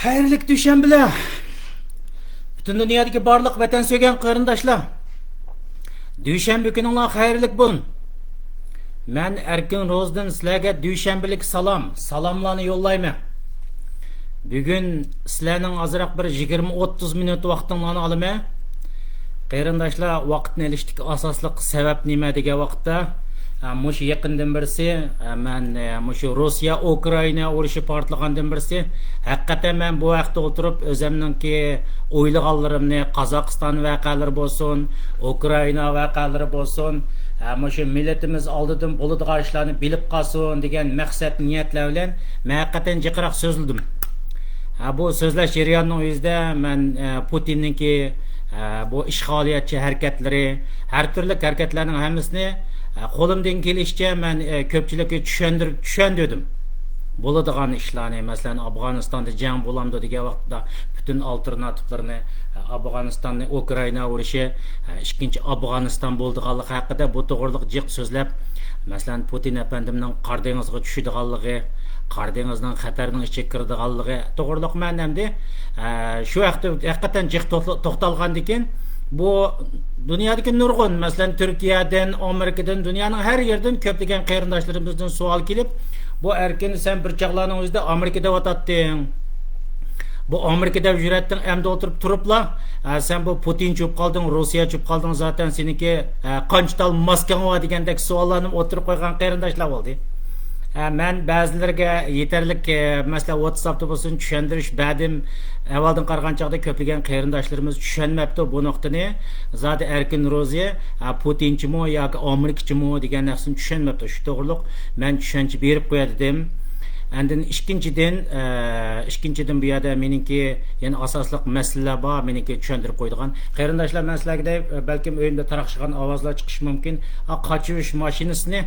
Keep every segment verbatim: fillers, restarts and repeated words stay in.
خەيرلىك دۈشەنبىلەر! پۈتۈن دۇنيادىكى بارلىق ۋەتەن سۆيگەن قېرىنداشلار، دۈشەنبە كۈنۈڭلار خەيرلىك بولسۇن! مەن ئەركىن روزدىن سىلەرگە دۈشەنبىلىك سالام، سالاملارنى يوللايمەن. بۈگۈن سىلەرنىڭ ئازراق بىر يىگىرمە ئوتتۇز مىنۇت ۋاقتىڭلارنى ئالىمەن. قېرىنداشلار، ۋاقىتنى ئېلىشتىكى ئاساسلىق سەۋەب نېمە دېگەن ۋاقىتتا، ئە، مۇشۇ يېقىندىن بىرسى، ئە، مەن، ئە، مۇشۇ روسىيە ئۇكرائىنا ئۇرۇشى پارتلىغاندىن بىرسى، ھەقىقەتەن مەن بۇ ھەقتە ئولتۇرۇپ، ئۆزۈمنىڭكى ئويلىغانلىرىمنى، قازاقىستان ۋەقەلىرى بولسۇن، ئۇكرائىنا ۋەقەلىرى بولسۇن، ئە، مۇشۇ مىللىتىمىز ئالدىدىن بولىدىغان ئىشلارنى بىلىپ قالسۇن دېگەن مەقسەت نىيەتلەر بىلەن مەن ھەقىقەتەن جىقراق سۆزلىدىم. ھە، بۇ سۆزلەش جەريانىنىڭ ئۆزىدە مەن، ئە، پۇتىننىڭكى، ئە، بۇ ئىشغالىيەتچى ھەرىكەتلىرى، ھەر تۈرلۈك ھەرىكەتلەرنىڭ ھەممىسىنى، ئە، قولۇمدىن كېلىشىچە مەن، ئە، كۆپچىلىككە چۈشەندۈرۈپ، چۈشەندۈردۈم. بولىدىغان ئىشلارنى، مەسىلەن، ئافغانىستاندا جەڭ بولامدۇ دېگەن ۋاقىتتا پۈتۈن ئالتېرناتىپلىرىنى، ئە، ئافغانىستاننى ئۇكرائىنا ئۇرۇشى، ئە، ئىككىنچى ئافغانىستان بولىدىغانلىقى ھەققىدە بۇ توغرىلىق جىق سۆزلەپ، مەسىلەن، پۇتىن ئەپەندىمنىڭ قارا دېڭىزغا چۈشىدىغانلىقى، قارا دېڭىزنىڭ خەتەرنىڭ ئىچىگە كىرىدىغانلىقى توغرۇلۇق مەن ئەمدى، ئە، شۇ ھەقتە ھەقىقەتەن جىق توختا-، توختالغاندىن كېيىن، بۇ دۇنيادىكى نۇرغۇن، مەسىلەن، تۈركىيەدىن، ئامېرىكىدىن، دۇنيانىڭ ھەر يېرىدىن كۆپلىگەن قېرىنداشلىرىمىزدىن سوئال كېلىپ، بۇ ئەركىن، سەن بىر چاغلارنىڭ ئۆزىدە ئامېرىكىدا ئاتاتتىڭ. بۇ ئامېرىكا دەپ يۈرەتتىڭ، ئەمدى ئولتۇرۇپ تۇرۇپلا، ھە، سەن بۇ پۇتىن چۈپ قالدىڭ، روسىيە چۈپ قالدىڭ، زاتەن سېنىڭكى، ھە، قانچە تال ماسكاڭ بار دېگەندەك سوئاللارنى ئوتتۇرىغا قويغان قېرىنداشلار بولدى. ھە، مەن بەزىلىرىگە يېتەرلىك، ھە، مەسىلەن، ۋاتساپتا بولسۇن، چۈشەندۈرۈش بەردىم. ئەۋۋالدىن قارىغان چاغدا كۆپلىگەن قېرىنداشلىرىمىز چۈشەنمەپتۇ بۇ نۇقتىنى. زادى ئەركىن روزى، ھە، پۇتىنچىمۇ ياكى ئامېرىكىچىمۇ دېگەن نەرسىنى چۈشەنمەپتۇ. شۇ توغرۇلۇق مەن چۈشەنچە بېرىپ قوياي دېدىم. ئاندىن ئىككىنچىدىن، ئە، ئىككىنچىدىن بۇ يەردە مېنىڭكى يەنە ئاساسلىق مەسىلىلەر بار، مېنىڭكى چۈشەندۈرۈپ قويىدىغان. قېرىنداشلار، مەن سىلەرگە دەي، بەلكىم ئۆيۈمدە تاراقشىغان ئاۋازلار چىقىشى مۇمكىن. ئا، قاچا يۇيۇش ماشىنىسىنى،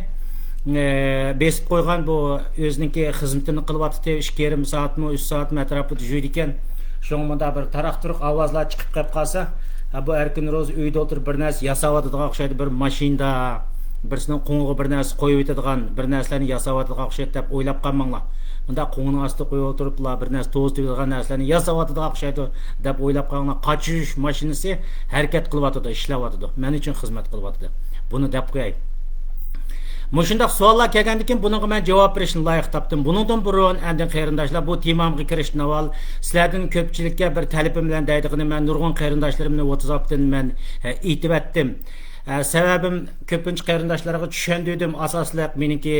ئە، بېسىپ قويغان، بۇ ئۆزىنىڭكى خىزمىتىنى قىلىۋاتىدۇ، ئىككى يېرىم سائەتمۇ، ئۈچ سائەتمۇ ئەتراپىدا يۇيىدىكەن. شۇڭا مۇنداق بىر تاراق-تۇرۇق ئاۋازلار چىقىپ قېلىپ قالسا، ھە، بۇ ئەركىن روزى ئۆيدە ئولتۇرۇپ بىر نەرسە ياساۋاتىدىغان ئوخشايدۇ، بىر ماشىنىدا، بىرسىنىڭ قوڭىغا بىر نەرسە قويۇۋېتىدىغان، بىر نەرسىلەرنى ياساۋاتىدىغان ئوخشايدۇ دەپ ئويلاپ قالماڭلار. مۇنداق قوڭىنىڭ ئاستىدا قويۇۋولتۇرۇپلا بىر نەرسە توزۇتۇۋېتىدىغان نەرسىلەرنى ياساۋاتىدىغان ئوخشايدۇ دەپ ئويلاپ قالماڭلار. قاچا يۇيۇش ماشىنىسى ھەرىكەت قىلىۋاتىدۇ، ئىشلەۋاتىدۇ. مەن ئۈچۈن خىزمەت قىلىۋاتىدۇ. بۇنى دەپ قوياي. مۇشۇنداق سوئاللار كەلگەندىن كېيىن بۇنىڭغا مەن جاۋاب بېرىشنى لايىق تاپتىم. بۇنىڭدىن بۇرۇن، ئاندىن قېرىنداشلار، بۇ تېمامغا كىرىشتىن ئاۋۋال سىلەردىن كۆپچىلىككە بىر تەلىپىم بىلەن دەيدىغىنىم، مەن نۇرغۇن قېرىنداشلىرىمنى ۋاتساپتىن مەن، ئە، ئېيتىۋەتتىم. ئە، سەۋەبىم، كۆپىنچە قېرىنداشلارغا چۈشەندۈردۈم، ئاساسلىق مېنىڭكى،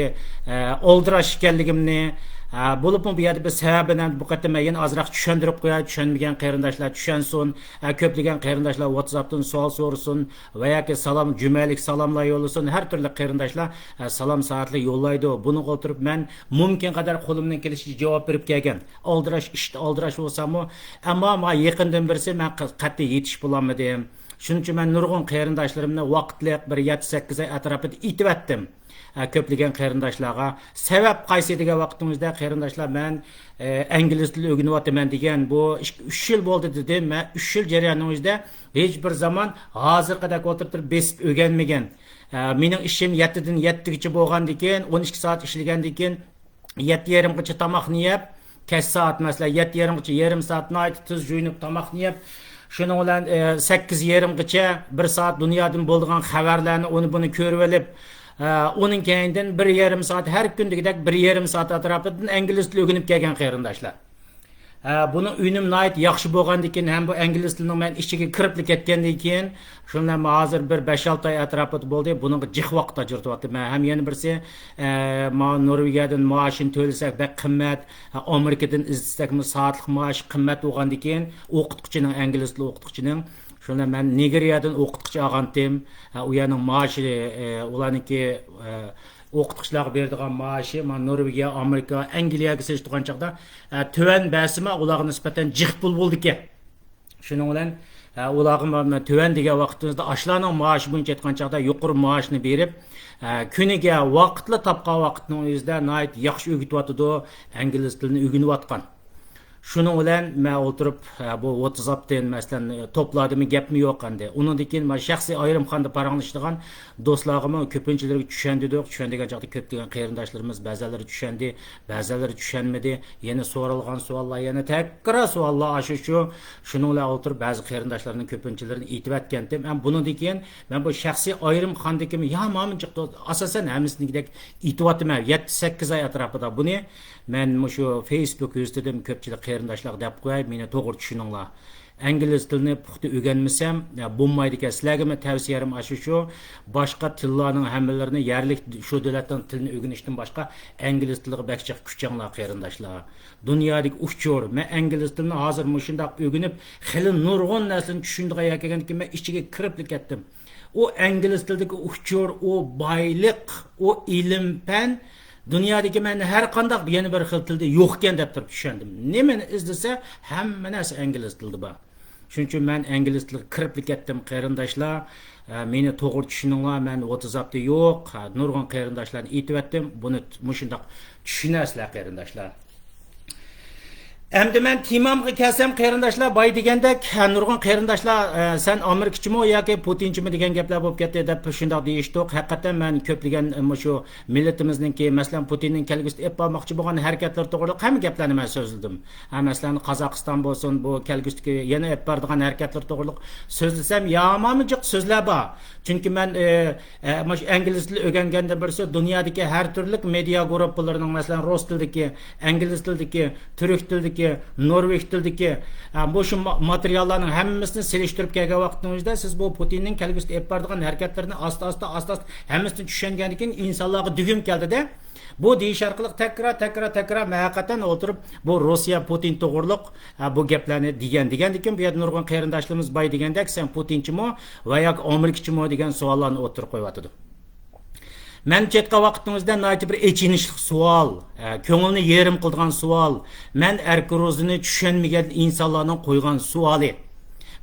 ئە، ئالدىراش ئىكەنلىكىمنى. ئە، بولۇپمۇ بۇ يەردە بىر سەۋەبىنى بۇ قېتىم مەن يەنە ئازراق چۈشەندۈرۈپ قوياي، چۈشەنمىگەن قېرىنداشلار چۈشەنسۇن. ئە، كۆپلىگەن قېرىنداشلار ۋاتساپتىن سوئال سورىسۇن. ۋە ياكى سالام، جۈمەلىك سالاملار يوللىسۇن. ھەر تۈرلۈك قېرىنداشلار، ئە، سالام سائەتلەر يوللايدۇ. بۇنىڭغا ئولتۇرۇپ مەن مۇمكىن قەدەر قولۇمدىن كېلىشىچە جاۋاب بېرىپ كەلگەن. ئالدىراش، ئىشتا ئالدىراش بولساممۇ، ئەمما ماڭا يېقىندىن بىرسى مەن ق-، قەتئىي يېتىشىپ بولالمىدىم. شۇنىڭ ئۈچۈن مەن نۇرغۇن قېرىنداشلىرىمنى ۋاقىتلىق بىر يەتتە، سەككىز ئاي ئەتراپىدا ئېيتىۋەتتىم. ئە، كۆپلىگەن قېرىنداشلارغا. سەۋەب قايسى دېگەن ۋاقتىڭىزدا، قېرىنداشلار، مەن، ئە، ئىنگلىز تىلى ئۆگىنىۋاتىمەن دېگەن بۇ ئىش-، ئۈچ يىل بولدى دېدىم. مەن ئۈچ يىل جەريانىنىڭ ئۆزىدە ھېچ بىر زامان ھازىرقىدەك ئولتۇرۇپ تۇرۇپ بېسىپ ئۆگەنمىگەن. ئە، مېنىڭ ئىشىم يەتتىدىن يەتتىگىچە بولغاندىكىن، ئون ئىككى سائەت ئىشلىگەندىن كېيىن، يەتتە يېرىمغىچە تاماقنى يەپ، كەچ سائەت، مەسىلەن، يەتتە يېرىمغىچە، يېرىم سائەت ناھايىتى تېز يۇيۇنۇپ تاماقنى يەپ، شۇنىڭ بىلەن، ئە، سەككىز يېرىمغىچە بىر سائەت دۇنيادىن بولىدىغان خەۋەرلەرنى، ئۇنى بۇنى كۆرۈۋېلىپ، ئە، ئۇنىڭ كەينىدىن بىر يېرىم سائەت، ھەر كۈندىكىدەك بىر يېرىم سائەت ئەتراپىدىن ئىنگلىز تىلى ئۆگىنىپ كەلگەن قېرىنداشلار. ئە، بۇنىڭ ئۈنۈم ناھايىتى ياخشى بولغاندىن كېيىن ھەم بۇ ئىنگلىز تىلىنىڭ مەن ئىچىگە كىرىپلا كەتكەندىن كېيىن، شۇنىڭ بىلەن مەن ھازىر بىر بەش-ئالتە ئاي ئەتراپىدا بولدى، بۇنىڭغا جىق ۋاقىت ئاجرىتىۋاتىمەن. ھەم يەنە بىرسى، ئە، ما-، نورۋېگىيەدىن مائاشىنى تۆلىسەك بەك قىممەت، ئامېرىكىدىن ئىزدىسەكمۇ سائەتلىك مائاش قىممەت بولغاندىكىن، ئوقۇتقۇچىنىڭ، ئىنگلىز تىلى ئوقۇتقۇچىنىڭ، شۇنى مەن نىگېرىيەدىن ئوقۇتقۇچى ئالغانتىم. ئۇ يەرنىڭ مائاشى، ئۇلارنىڭكى، ئوقۇتقۇچىلارغا بېرىدىغان مائاشى، مانا، نورۋېگىيە، ئامېرىكا، ئەنگلىيەگە سېلىشتۇرغان چاغدا، تۆۋەن بەرسىمۇ، ئۇلارغا نىسبەتەن جىق پۇل بولىدىكەن. شۇنىڭ بىلەن، ئە، ئۇلارغا مانا تۆۋەن دېگەن ۋاقتىمىزدا ئاشۇلارنىڭ مائاشى بويىچە ئېيتقان چاغدا يۇقىرى مائاشنى بېرىپ، ئە، كۈنىگە ۋاقىتلا تاپقان ۋاقىتنىڭ ئۆزىدە ناھايىتى ياخشى ئۆگىتىۋاتىدۇ، ئىنگلىز تىلىنى ئۆگىنىۋاتقان. شۇنىڭ بىلەن مەن ئولتۇرۇپ، ھە، بۇ ۋاتساپتىن، مەسىلەن، توپلادىمۇ گەپمۇ يوق ئەمدى. ئۇنىڭدىن كېيىن مانا شەخسىي ئايرىم خانىدا پاراڭلىشىدىغان دوستلارغىمۇ كۆپىنچىلىرىگە چۈشەندۈردۇق. چۈشەندۈرگەن چاغدا كۆپلىگەن قېرىنداشلىرىمىز بەزىلىرى چۈشەندى، بەزىلىرى چۈشەنمىدى. يەنە سورالغان سوئاللار، يەنە تەكرار سوئاللار ئاشۇ شۇ. شۇنىڭ بىلەن ئولتۇرۇپ بەزى قېرىنداشلارنىڭ كۆپىنچىلىرىنى ئېيتىۋەتكەنتىم. ھەم بۇنىڭدىن كېيىن مەن بۇ شەخسىي ئايرىم خاندىكىمۇ يا ماما جىق، ئاساسەن ھەممىسىنىڭكىدەك ئېيتىۋاتىمەن. يەتتە سەككىز ئاي ئەتراپىدا بۇنى مەن مۇشۇ فېيسبۇك يۈزىتىدىمۇ كۆپچىلىك قېرىنداشلارغا دەپ قوياي، مېنى توغرا چۈشىنىڭلار. ئىنگلىز تىلىنى پۇختا ئۆگەنمىسەم، يا، بولمايدىكەن. سىلەرگىمۇ تەۋسىيەم ئاشۇ شۇ، باشقا تىللارنىڭ ھەممىلىرىنى يەرلىك شۇ دۆلەتنىڭ تىلىنى ئۆگىنىشتىن باشقا ئىنگلىز تىلىغا بەك جىق كۈچەڭلار، قېرىنداشلار. دۇنيادىكى ئۇچۇر، مەن ئىنگلىز تىلىنى ھازىر مۇشۇنداق ئۆگىنىپ، خېلى نۇرغۇن نەرسىنى چۈشىنىدىغان يەرگە كەلگەندىكىن مەن ئىچىگە كىرىپلا كەتتىم. ئۇ ئىنگلىز تىلىدىكى ئۇچۇر، ئۇ بايلىق، ئۇ ئىلىم-پەن دۇنيادىكى مەن ھەر قانداق يەنە بىر خىل تىلدا يوقكەن دەپ تۇرۇپ چۈشەندىم. نېمىنى ئىزدىسە، ھەممە نەرسە ئىنگلىز تىلىدا بار. شۇنىڭ ئۈچۈن مەن ئىنگلىز تىلىغا كىرىپلا كەتتىم، قېرىنداشلار. ئە، مېنى توغرا چۈشىنىڭلار، مەن ۋاتساپتا يوق. ھە، نۇرغۇن قېرىنداشلارنى ئېيتىۋەتتىم، بۇنى مۇشۇنداق چۈشىنەرسىلەر، قېرىنداشلار. ئەمدى مەن تېمامغا كەلسەم، قېرىنداشلار، باي دېگەندەك، ھە، نۇرغۇن قېرىنداشلار، ئە، سەن ئامېرىكىچىمۇ ياكى پۇتىنچىمۇ دېگەن گەپلەر بولۇپ كەتتى دەپ شۇنداق دېيىشتۇق. ھەقىقەتەن مەن كۆپلىگەن، ئە، مۇشۇ مىللىتىمىزنىڭكى، مەسىلەن، پۇتىننىڭ كەلگۈسىدە ئېلىپ بارماقچى بولغان ھەرىكەتلىرى توغرىلىق ھەممە گەپلەرنى مەن سۆزلىدىم. ھە، مەسىلەن، قازاقىستان بولسۇن، بۇ كەلگۈسىدىكى يەنە ئېلىپ بارىدىغان ھەرىكەتلىرى توغرىلىق سۆزلىسەم، يامان جىق سۆزلەر بار. چۈنكى مەن، ئە، ئە، مۇشۇ ئىنگلىز تىلى ئۆگەنگەندىن بىرسى دۇنيادىكى ھەر تۈرلۈك مېدىيا گۇرۇپپىلىرىنىڭ، مەسىلەن، رۇس تىلىدىكى، ئىنگلىز تىلىدىكى، تۈرك تىلىدىكى، نورۋېگ تىلىدىكى، ھە، مۇشۇ ما-، ماتېرىياللارنىڭ ھەممىسىنى سېلىشتۇرۇپ كەلگەن ۋاقتىنىڭ ئۆزىدە سىز بۇ پۇتىننىڭ كەلگۈسىدە ئېلىپ بارىدىغان ھەرىكەتلىرىنى ئاستا-ئاستا، ئاستا-ئاستا ھەممىسىنى چۈشەنگەندىن كېيىن ئىنسانلارغا دۈگۈم كەلدىدە. بۇ دېيىش ئارقىلىق تەكرار، تەكرار، تەكرار مەن ھەقىقەتەن ئولتۇرۇپ بۇ روسىيە پۇتىن توغرۇلۇق، ھە، بۇ گەپلەرنى دېگەن، دېگەندىكىن بۇ يەردە نۇرغۇن قېرىنداشلىرىمىز باي دېگەندەك، سەن پۇتىنچىمۇ ۋە ياكى ئامېرىكىچىمۇ دېگەن سوئاللارنى ئوتتۇرىغا قويۇۋاتىدۇ. مەن ئېيتقان ۋاقتىڭىزدا ناھايىتى بىر ئېچىنىشلىق سوئال، ئە، كۆڭۈلنى يېرىم قىلىدىغان سوئال، مەن ئەركە روزىنى چۈشەنمىگەن ئىنسانلارنىڭ قويغان سوئالى.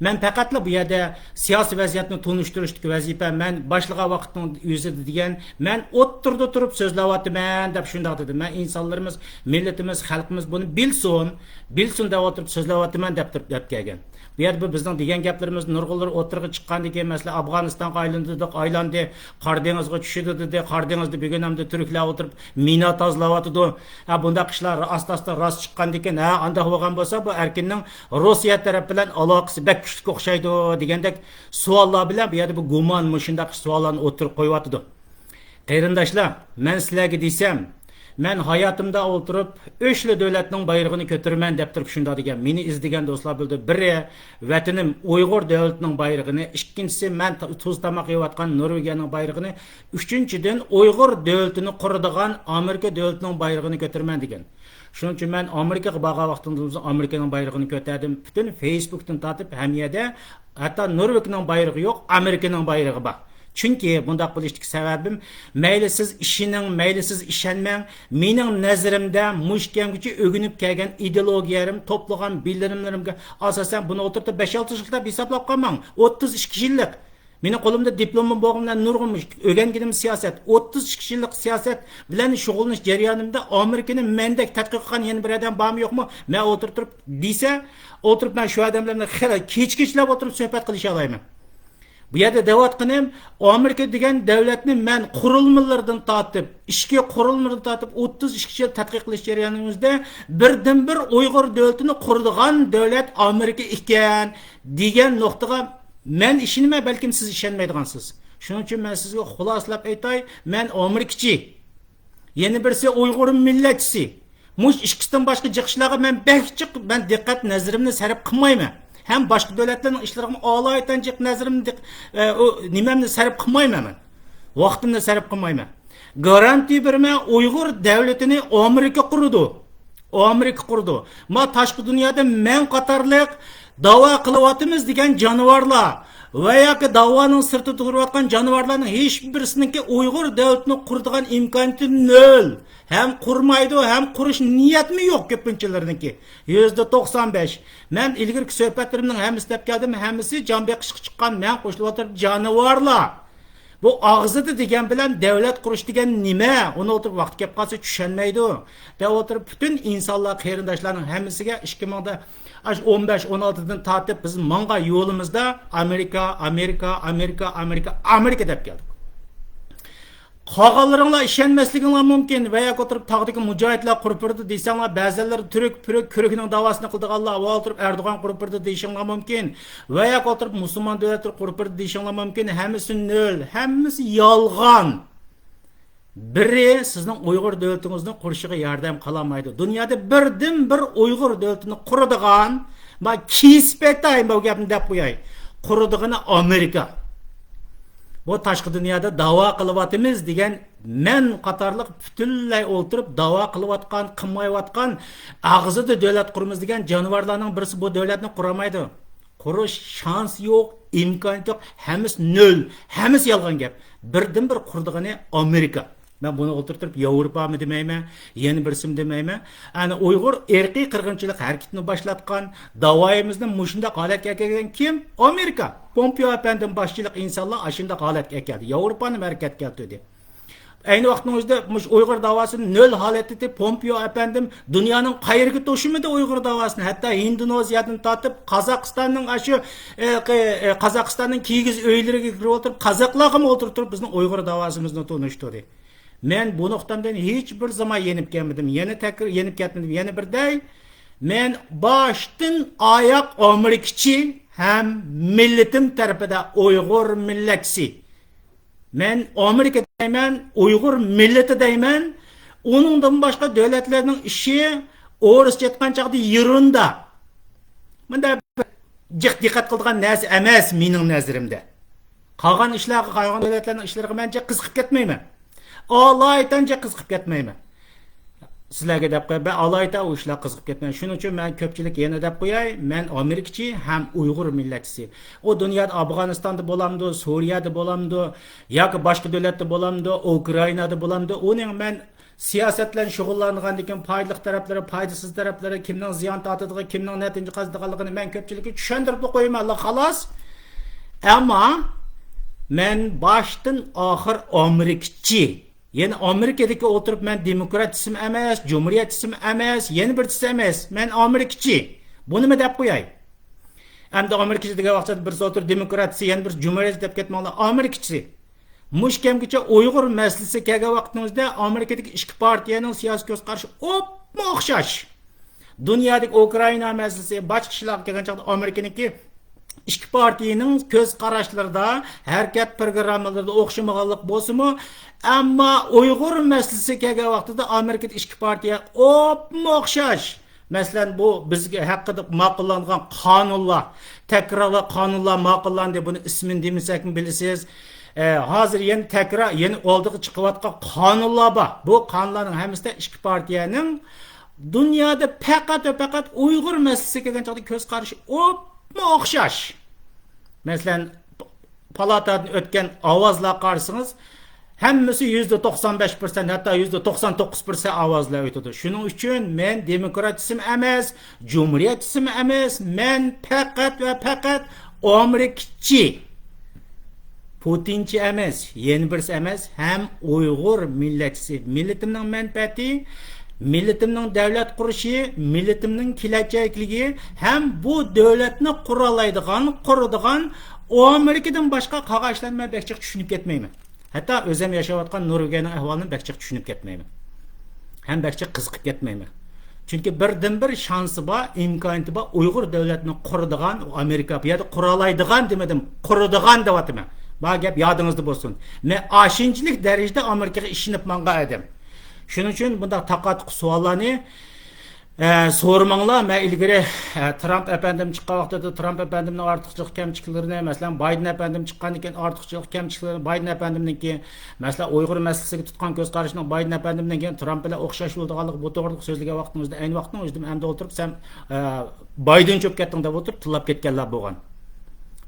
مەن پەقەتلا بۇ يەردە سىياسىي ۋەزىيەتنى تونۇشتۇرۇشتىكى ۋەزىپە، مەن باشلىغان ۋاقىتنىڭ ئۆزىدە دېگەن، مەن ئوتتۇرىدا تۇرۇپ سۆزلەۋاتىمەن دەپ شۇنداق دېدىم. مەن ئىنسانلىرىمىز، مىللىتىمىز، خەلقىمىز بۇنى بىلسۇن، بىلسۇن دەپ ئولتۇرۇپ سۆزلەۋاتىمەن دەپ تۇرۇپ دەپ كەلگەن. بۇ يەردە بۇ بىزنىڭ دېگەن گەپلىرىمىز نۇرغۇنلىرى ئوتتۇرىغا چىققاندىن كېيىن، مەسىلەن، ئافغانىستانغا ئايلاندى دېدۇق، ئايلاندى، قارا دېڭىزغا چۈشىدۇ دېدى، قارا دېڭىزدا بۈگۈن ئەمدى تۈركلەر ئولتۇرۇپ مىنا تازىلاۋاتىدۇ. ھە، بۇنداق ئىشلار ئاستا-ئاستا راست چىققاندىن كېيىن، ھە، ئانداق بولغان بولسا، بۇ ئەركىننىڭ روسىيە تەرەپ بىلەن ئالاقىسى بەك كۈچلۈك ئوخشايدۇ، دېگەندەك سوئاللار بىلەن بۇ يەردە بۇ گۇمان، مۇشۇنداق سوئاللارنى ئوتتۇرىغا قويۇۋاتىدۇ. قېرىنداشلار، مەن سىلەرگە دېسەم، مەن ھاياتىمدا ئولتۇرۇپ ئۈچلا دۆلەتنىڭ بايرىقىنى كۆتۈرىمەن دەپ تۇرۇپ شۇنداق دېگەن. مېنى ئىزدىگەن دوستلار بىلدى. بىرى، ۋەتىنىم ئۇيغۇر دۆلىتىنىڭ بايرىقىنى، ئىككىنچىسى، مەن تا-، تۇز تاماق يەۋاتقان نورۋېگىيەنىڭ بايرىقىنى، ئۈچىنچىدىن، ئۇيغۇر دۆلىتىنى قۇرىدىغان ئامېرىكا دۆلىتىنىڭ بايرىقىنى كۆتۈرىمەن دېگەن. شۇنىڭ ئۈچۈن مەن ئامېرىكىغا بارغان ۋاقتىمدا ئامېرىكىنىڭ بايرىقىنى كۆتەردىم. پۈتۈن فېيسبۇكتىن تارتىپ ھەممە يەردە، ھەتتا نورۋېگنىڭ بايرىقى يوق، ئامېرىكىنىڭ بايرىقى بار. چۈنكى بۇنداق بولۇشتىكى سەۋەبىم، مەيلى سىز ئىشىنىڭ، مەيلى سىز ئىشەنمەڭ، مېنىڭ نەزىرىمدە مۇشۇ كەمگىچە ئۆگىنىپ كەلگەن ئىدېئولوگىيەم، توپلىغان بىلىملىرىمگە ئاساسەن بۇنى ئولتۇرۇپ بەش-ئالتە يىللىق دەپ ھېسابلاپ قالماڭ. ئوتتۇز ئىككى يىللىق. مېنىڭ قولۇمدا دىپلومۇم بولغىنى بىلەن نۇرغۇن ئۆگەنگىنىم سىياسەت. ئوتتۇز ئىككى يىللىق سىياسەت بىلەن شۇغۇللىنىش جەريانىمدا ئامېرىكىنى مەندەك تەتقىق قىلغان يەنە بىر ئادەم بارمۇ يوقمۇ؟ مەن ئولتۇرۇپ تۇرۇپ دېسە، ئولتۇرۇپ مەن شۇ ئادەملەر بىلەن خېلى كېچە-كېچىلەپ ئولتۇرۇپ سۆھبەت قىلىشالايمەن. بۇ يەردە دەۋاتقىنىم، ئامېرىكا دېگەن دۆلەتنى مەن قۇرۇلمىلىرىدىن تارتىپ، ئىچكى قۇرۇلمىلىرىدىن تارتىپ ئوتتۇز ئىككى يىل تەتقىق قىلىش جەريانىمىزدا بىردىنبىر ئۇيغۇر دۆلىتىنى قۇرىدىغان دۆلەت ئامېرىكا ئىكەن، دېگەن نۇقتىغا مەن ئىشىنىمەن، بەلكىم سىز ئىشەنمەيدىغانسىز. شۇنىڭ ئۈچۈن مەن سىزگە خۇلاسىلەپ ئېيتاي، مەن ئامېرىكىچى. يەنە بىرسى ئۇيغۇر مىللەتچىسى. مۇشۇ ئىككىسىدىن باشقا جىق ئىشلارغا مەن بەك جىق، مەن دىققەت نەزىرىمنى سەرپ قىلمايمەن. ھەم باشقا دۆلەتلەرنىڭ ئىشلىرىغىمۇ ئالايىتەن جىق نەزىرىمنى دىق-، ئە، ئۇ، نېمەمنى سەرپ قىلمايمەن مەن. ۋاقتىمنى سەرپ قىلمايمەن. گارانتىيە بېرىمەن، ئۇيغۇر دۆلىتىنى ئامېرىكا قۇرىدۇ. ئامېرىكا قۇرىدۇ. ما تاشقى دۇنيادا مەن قاتارلىق داۋا قىلىۋاتىمىز دېگەن جانىۋارلار ۋە ياكى داۋانىڭ سىرتىدا تۇرۇۋاتقان جانىۋارلارنىڭ ھېچ بىرسىنىڭكى ئۇيغۇر دۆلىتىنى قۇرىدىغان ئىمكانىيىتى نۆل. ھەم قۇرمايدۇ، ھەم قۇرۇش نىيەتمۇ يوق كۆپىنچىلىرىنىڭكى. يۈزدە توقسان بەش. مەن ئىلگىرىكى سۆھبەتلىرىمنىڭ ھەممىسى دەپ كەلدىم، ھەممىسى جان بېقىشقا چىققان، مەن قوشۇلۇۋاتىدۇ جانىۋارلار. بۇ ئاغزىدا دېگەن بىلەن دۆلەت قۇرۇش دېگەن نېمە؟ ئۇنى ئولتۇرۇپ ۋاقتى كەپ قالسا چۈشەنمەيدۇ. دەپ ئولتۇرۇپ پۈتۈن ئىنسانلار، قېرىنداشلارنىڭ ھەممىسىگە ئىككى مىڭدا ئاشۇ ئون بەش، ئون ئالتىدىن تارتىپ بىز ماڭغان يولىمىزدا ئامېرىكا، ئامېرىكا، ئامېرىكا، ئامېرىكا، ئامېرىكا دەپ كەلدۇق. قالغانلىرىڭلار ئىشەنمەسلىكىڭلار مۇمكىن ۋە ياكى ئولتۇرۇپ تاغدىكى مۇجاھىدلار قۇرۇپ بېرىدۇ دېسەڭلار، بەزىلەر تۈرك، پۈرك، كۈركنىڭ داۋاسىنى قىلىدىغانلار، ۋە ئولتۇرۇپ ئەردوغان قۇرۇپ بېرىدۇ دېيىشىڭلار مۇمكىن ۋە ياكى ئولتۇرۇپ مۇسۇلمان دۆلەتلىرى قۇرۇپ بېرىدۇ دېيىشىڭلار مۇمكىن. ھەممىسى نۆل، ھەممىسى يالغان. بىرى سىزنىڭ ئۇيغۇر دۆلىتىڭىزنى قۇرۇشىغا ياردەم قىلالمايدۇ. دۇنيادا بىردىن بىر ئۇيغۇر دۆلىتىنى قۇرىدىغان، ما كېسىپ ئېيتاي، بۇ گەپنى دەپ قوياي، قۇرىدىغىنى ئامېرىكا. بۇ تاشقى دۇنيادا داۋا قىلىۋاتىمىز دېگەن مەن قاتارلىق پۈتۈنلەي ئولتۇرۇپ داۋا قىلىۋاتقان، قىلمايۋاتقان، ئاغزىدا دۆلەت قۇرىمىز دېگەن جانىۋارلارنىڭ بىرسى بۇ دۆلەتنى قۇرالمايدۇ. قۇرۇش شانسى يوق، ئىمكانىيىتى يوق، ھەممىسى نۆل، ھەممىسى يالغان گەپ. بىردىن بىر قۇرىدىغىنى ئامېرىكا. مەن بۇنى ئولتۇرتۇپ ياۋروپامۇ دېمەيمەن، يەنە بىرسىمۇ دېمەيمەن. ئەنە ئۇيغۇر ئىرقىي قىرغىنچىلىق ھەرىكىتىنى باشلاتقان، داۋايىمىزنى مۇشۇنداق ھالەتكە ئەكەلگەن كىم؟ ئامېرىكا. پومپېئو ئەپەندىمۇ باشچىلىق ئىنسانلار ئاشۇنداق ھالەتكە ئەكەلدى. ياۋروپانى ھەرىكەتكە كەلتۈردى. ئەينى ۋاقىتنىڭ ئۆزىدە مۇشۇ ئۇيغۇر داۋاسىنى نۆل ھالەتتە دەپ، پومپېئو ئەپەندىم دۇنيانىڭ قايىرىغا توشۇمىدى ئۇيغۇر داۋاسىنى. ھەتتا ھىندونېزىيەدىن تارتىپ قازاقىستاننىڭ ئاشۇ، ئە، قى-، ئە، قازاقىستاننىڭ كىگىز ئۆيلىرىگە كىرىپ ئولتۇرۇپ، قازاقلارغىمۇ ئولتۇرتۇپ بىزنىڭ ئۇيغۇر داۋاسىمىزنى تونۇشتۇردى. مەن بۇ نۇقتامدىن ھېچ بىر زامان يېنىپ كەلمىدىم. يەنە تەكرار يېنىپ كەتمىدىم. يەنە بىر دەي، مەن باشتىن ئاياق ئامېرىكىچى ھەم مىللىتىم تەرىپىدە ئۇيغۇر مىللەتچىسى. مەن ئامېرىكا دەيمەن، ئۇيغۇر مىللىتى دەيمەن. ئۇنىڭدىن باشقا دۆلەتلەرنىڭ ئىشى، ئورۇسچە ئېيتقان چاغدا، يېرۇندا. مۇنداق بىر جىق دىققەت قىلىدىغان نەرسە ئەمەس مېنىڭ نەزىرىمدە. قالغان ئىشلارغا، قالغان دۆلەتلەرنىڭ ئىشلىرىغا مەن جىق قىزىقىپ كەتمەيمەن. ئالايىتەن جىق قىزىقىپ كەتمەيمەن. سىلەرگە دەپ قوياي، مەن ئالايىتە ئۇ ئىشلارغا قىزىقىپ كەتمەيمەن. شۇنىڭ ئۈچۈن مەن كۆپچىلىككە يەنە دەپ قوياي، مەن ئامېرىكىچى ھەم ئۇيغۇر مىللەتچىسى. ئۇ دۇنيادا ئافغانىستاندا بولامدۇ، سۇرىيەدە بولامدۇ، ياكى باشقا دۆلەتتە بولامدۇ، ئۇكرائىنادا بولامدۇ، ئۇنىڭ مەن سىياسەت بىلەن شۇغۇللانغاندىن كېيىن پايدىلىق تەرەپلىرى، پايدىسىز تەرەپلىرى، كىمنىڭ زىيان تارتىدىغىنى، كىمنىڭ نەتىجە قازىنىدىغانلىقىنى مەن كۆپچىلىككە چۈشەندۈرۈپلا قويىمەنلا، خالاس. ئەمما مەن باشتىن ئاخىر ئامېرىكىچى. يەنى ئامېرىكىدىكى ئولتۇرۇپ مەن دېموكراتچىسىمۇ ئەمەس، جۇمھۇرىيەتچىسىمۇ ئەمەس، يەنە بىرچىسى ئەمەس. مەن ئامېرىكىچى. بۇنىمۇ دەپ قوياي. ئەمدى ئامېرىكىچى دېگەن ۋاقىتتا بىرسى ئولتۇرۇپ دېموكراتچىسى، يەنە بىرسى جۇمھۇرىيەتچى دەپ كەتمەڭلار. ئامېرىكىچىسى. مۇشۇ كەمگىچە ئۇيغۇر مەسىلىسى كەلگەن ۋاقتىمىزدا ئامېرىكىدىكى ئىككى پارتىيەنىڭ سىياسىي كۆز قارىشى ئوپمۇ ئوخشاش. دۇنيادىكى ئۇكرائىنا مەسىلىسى، باشقا ئىشلارغا كەلگەن چاغدا ئامېرىكىنىڭكى ئىككى پارتىيىنىڭ كۆز قاراشلىرىدا، ھەرىكەت پىروگراممىلىرىدا ئوخشىمىغانلىق بولسىمۇ، ئەمما ئۇيغۇر مەسىلىسى كەلگەن ۋاقتىدا ئامېرىكىدا ئىككى پارتىيە ئوپمۇ ئوخشاش. مەسىلەن، بۇ بىزگە ھەققىدە ماقۇللانغان قانۇنلار، تەكرارلار قانۇنلار ماقۇللاندى. بۇنى ئىسمىنى دېمىسەكمۇ بىلىسىز. ئە، ھازىر يەنە تەكرار، يەنە ئالدىغا چىقىۋاتقان قانۇنلار بار. بۇ قانۇنلارنىڭ ھەممىسىدە ئىككى پارتىيەنىڭ دۇنيادا پەقەت ۋە پەقەت ئۇيغۇر مەسىلىسىگە كەلگەن چاغدا كۆز قارىشى ئوپمۇ ئوخشاش. مەسىلەن، پالاتادىن ئۆتكەن ئاۋازلارغا قارىسىڭىز، ھەممىسى يۈزدە توقسان بەش پىرسەنت، ھەتتا يۈزدە توقسان توققۇز پىرسەنت ئاۋازلار ئۆتىدۇ. شۇنىڭ ئۈچۈن مەن دېموكراتچىسىمۇ ئەمەس، جۇمھۇرىيەتچىسىمۇ ئەمەس، مەن پەقەت ۋە پەقەت ئامېرىكىچى. پۇتىنچى ئەمەس، يەنە بىرسى ئەمەس، ھەم ئۇيغۇر مىللەتچىسى. مىللىتىمنىڭ مەنپەئەتى، مىللىتىمنىڭ دۆلەت قۇرۇشى، مىللىتىمنىڭ كېلەچەكلىكى ھەم بۇ دۆلەتنى قۇرالايدىغان، قۇرىدىغان ئامېرىكىدىن باشقا قالغان ئىشلارنى مەن بەك جىق چۈشىنىپ كەتمەيمەن. ھەتتا ئۆزۈم ياشاۋاتقان نورۋېگىيەنىڭ ئەھۋالىنى بەك جىق چۈشىنىپ كەتمەيمەن. ھەم بەك جىق قىزىقىپ كەتمەيمەن. چۈنكى بىردىنبىر شانسى بار، ئىمكانىيىتى بار، ئۇيغۇر دۆلەتنى قۇرىدىغان، ئامېرىكا بۇ يەردە قۇرالايدىغان دېمىدىم، قۇرىدىغان دەۋاتىمەن. بۇ گەپ يادىڭىزدا بولسۇن. مەن ئاشۇنچىلىك دەرىجىدە ئامېرىكىغا ئىشىنىپ ماڭغان ئادەم. شۇنىڭ ئۈچۈن بۇنداق تاقا-تۇقا سوئاللارنى ئە، سورىماڭلار، مەن ئىلگىرى، ئە، ترامپ ئەپەندىم چىققان ۋاقتىدا ترامپ ئەپەندىمنىڭ ئارتۇقچىلىق كەمچىلىكلىرىنى، مەسىلەن، بايدېن ئەپەندىم چىققاندىن كېيىن ئارتۇقچىلىق كەمچىلىكلىرىنى، بايدېن ئەپەندىمنىڭكى، مەسىلەن، ئۇيغۇر مەسىلىسىگە تۇتقان كۆز قارىشىنىڭ بايدېن ئەپەندىمنىڭ كېيىن ترامپ بىلەن ئوخشاش بولىدىغانلىقى بۇ توغرىلىق سۆزلىگەن ۋاقتىڭىزدا، ئەينى ۋاقىتنىڭ ئۆزىدە ئەمدى ئولتۇرۇپ، سەن، ئە، بايدېن چۆپ كەتتىڭ دەپ ئولتۇرۇپ تىللاپ كەتكەنلەر بولغان.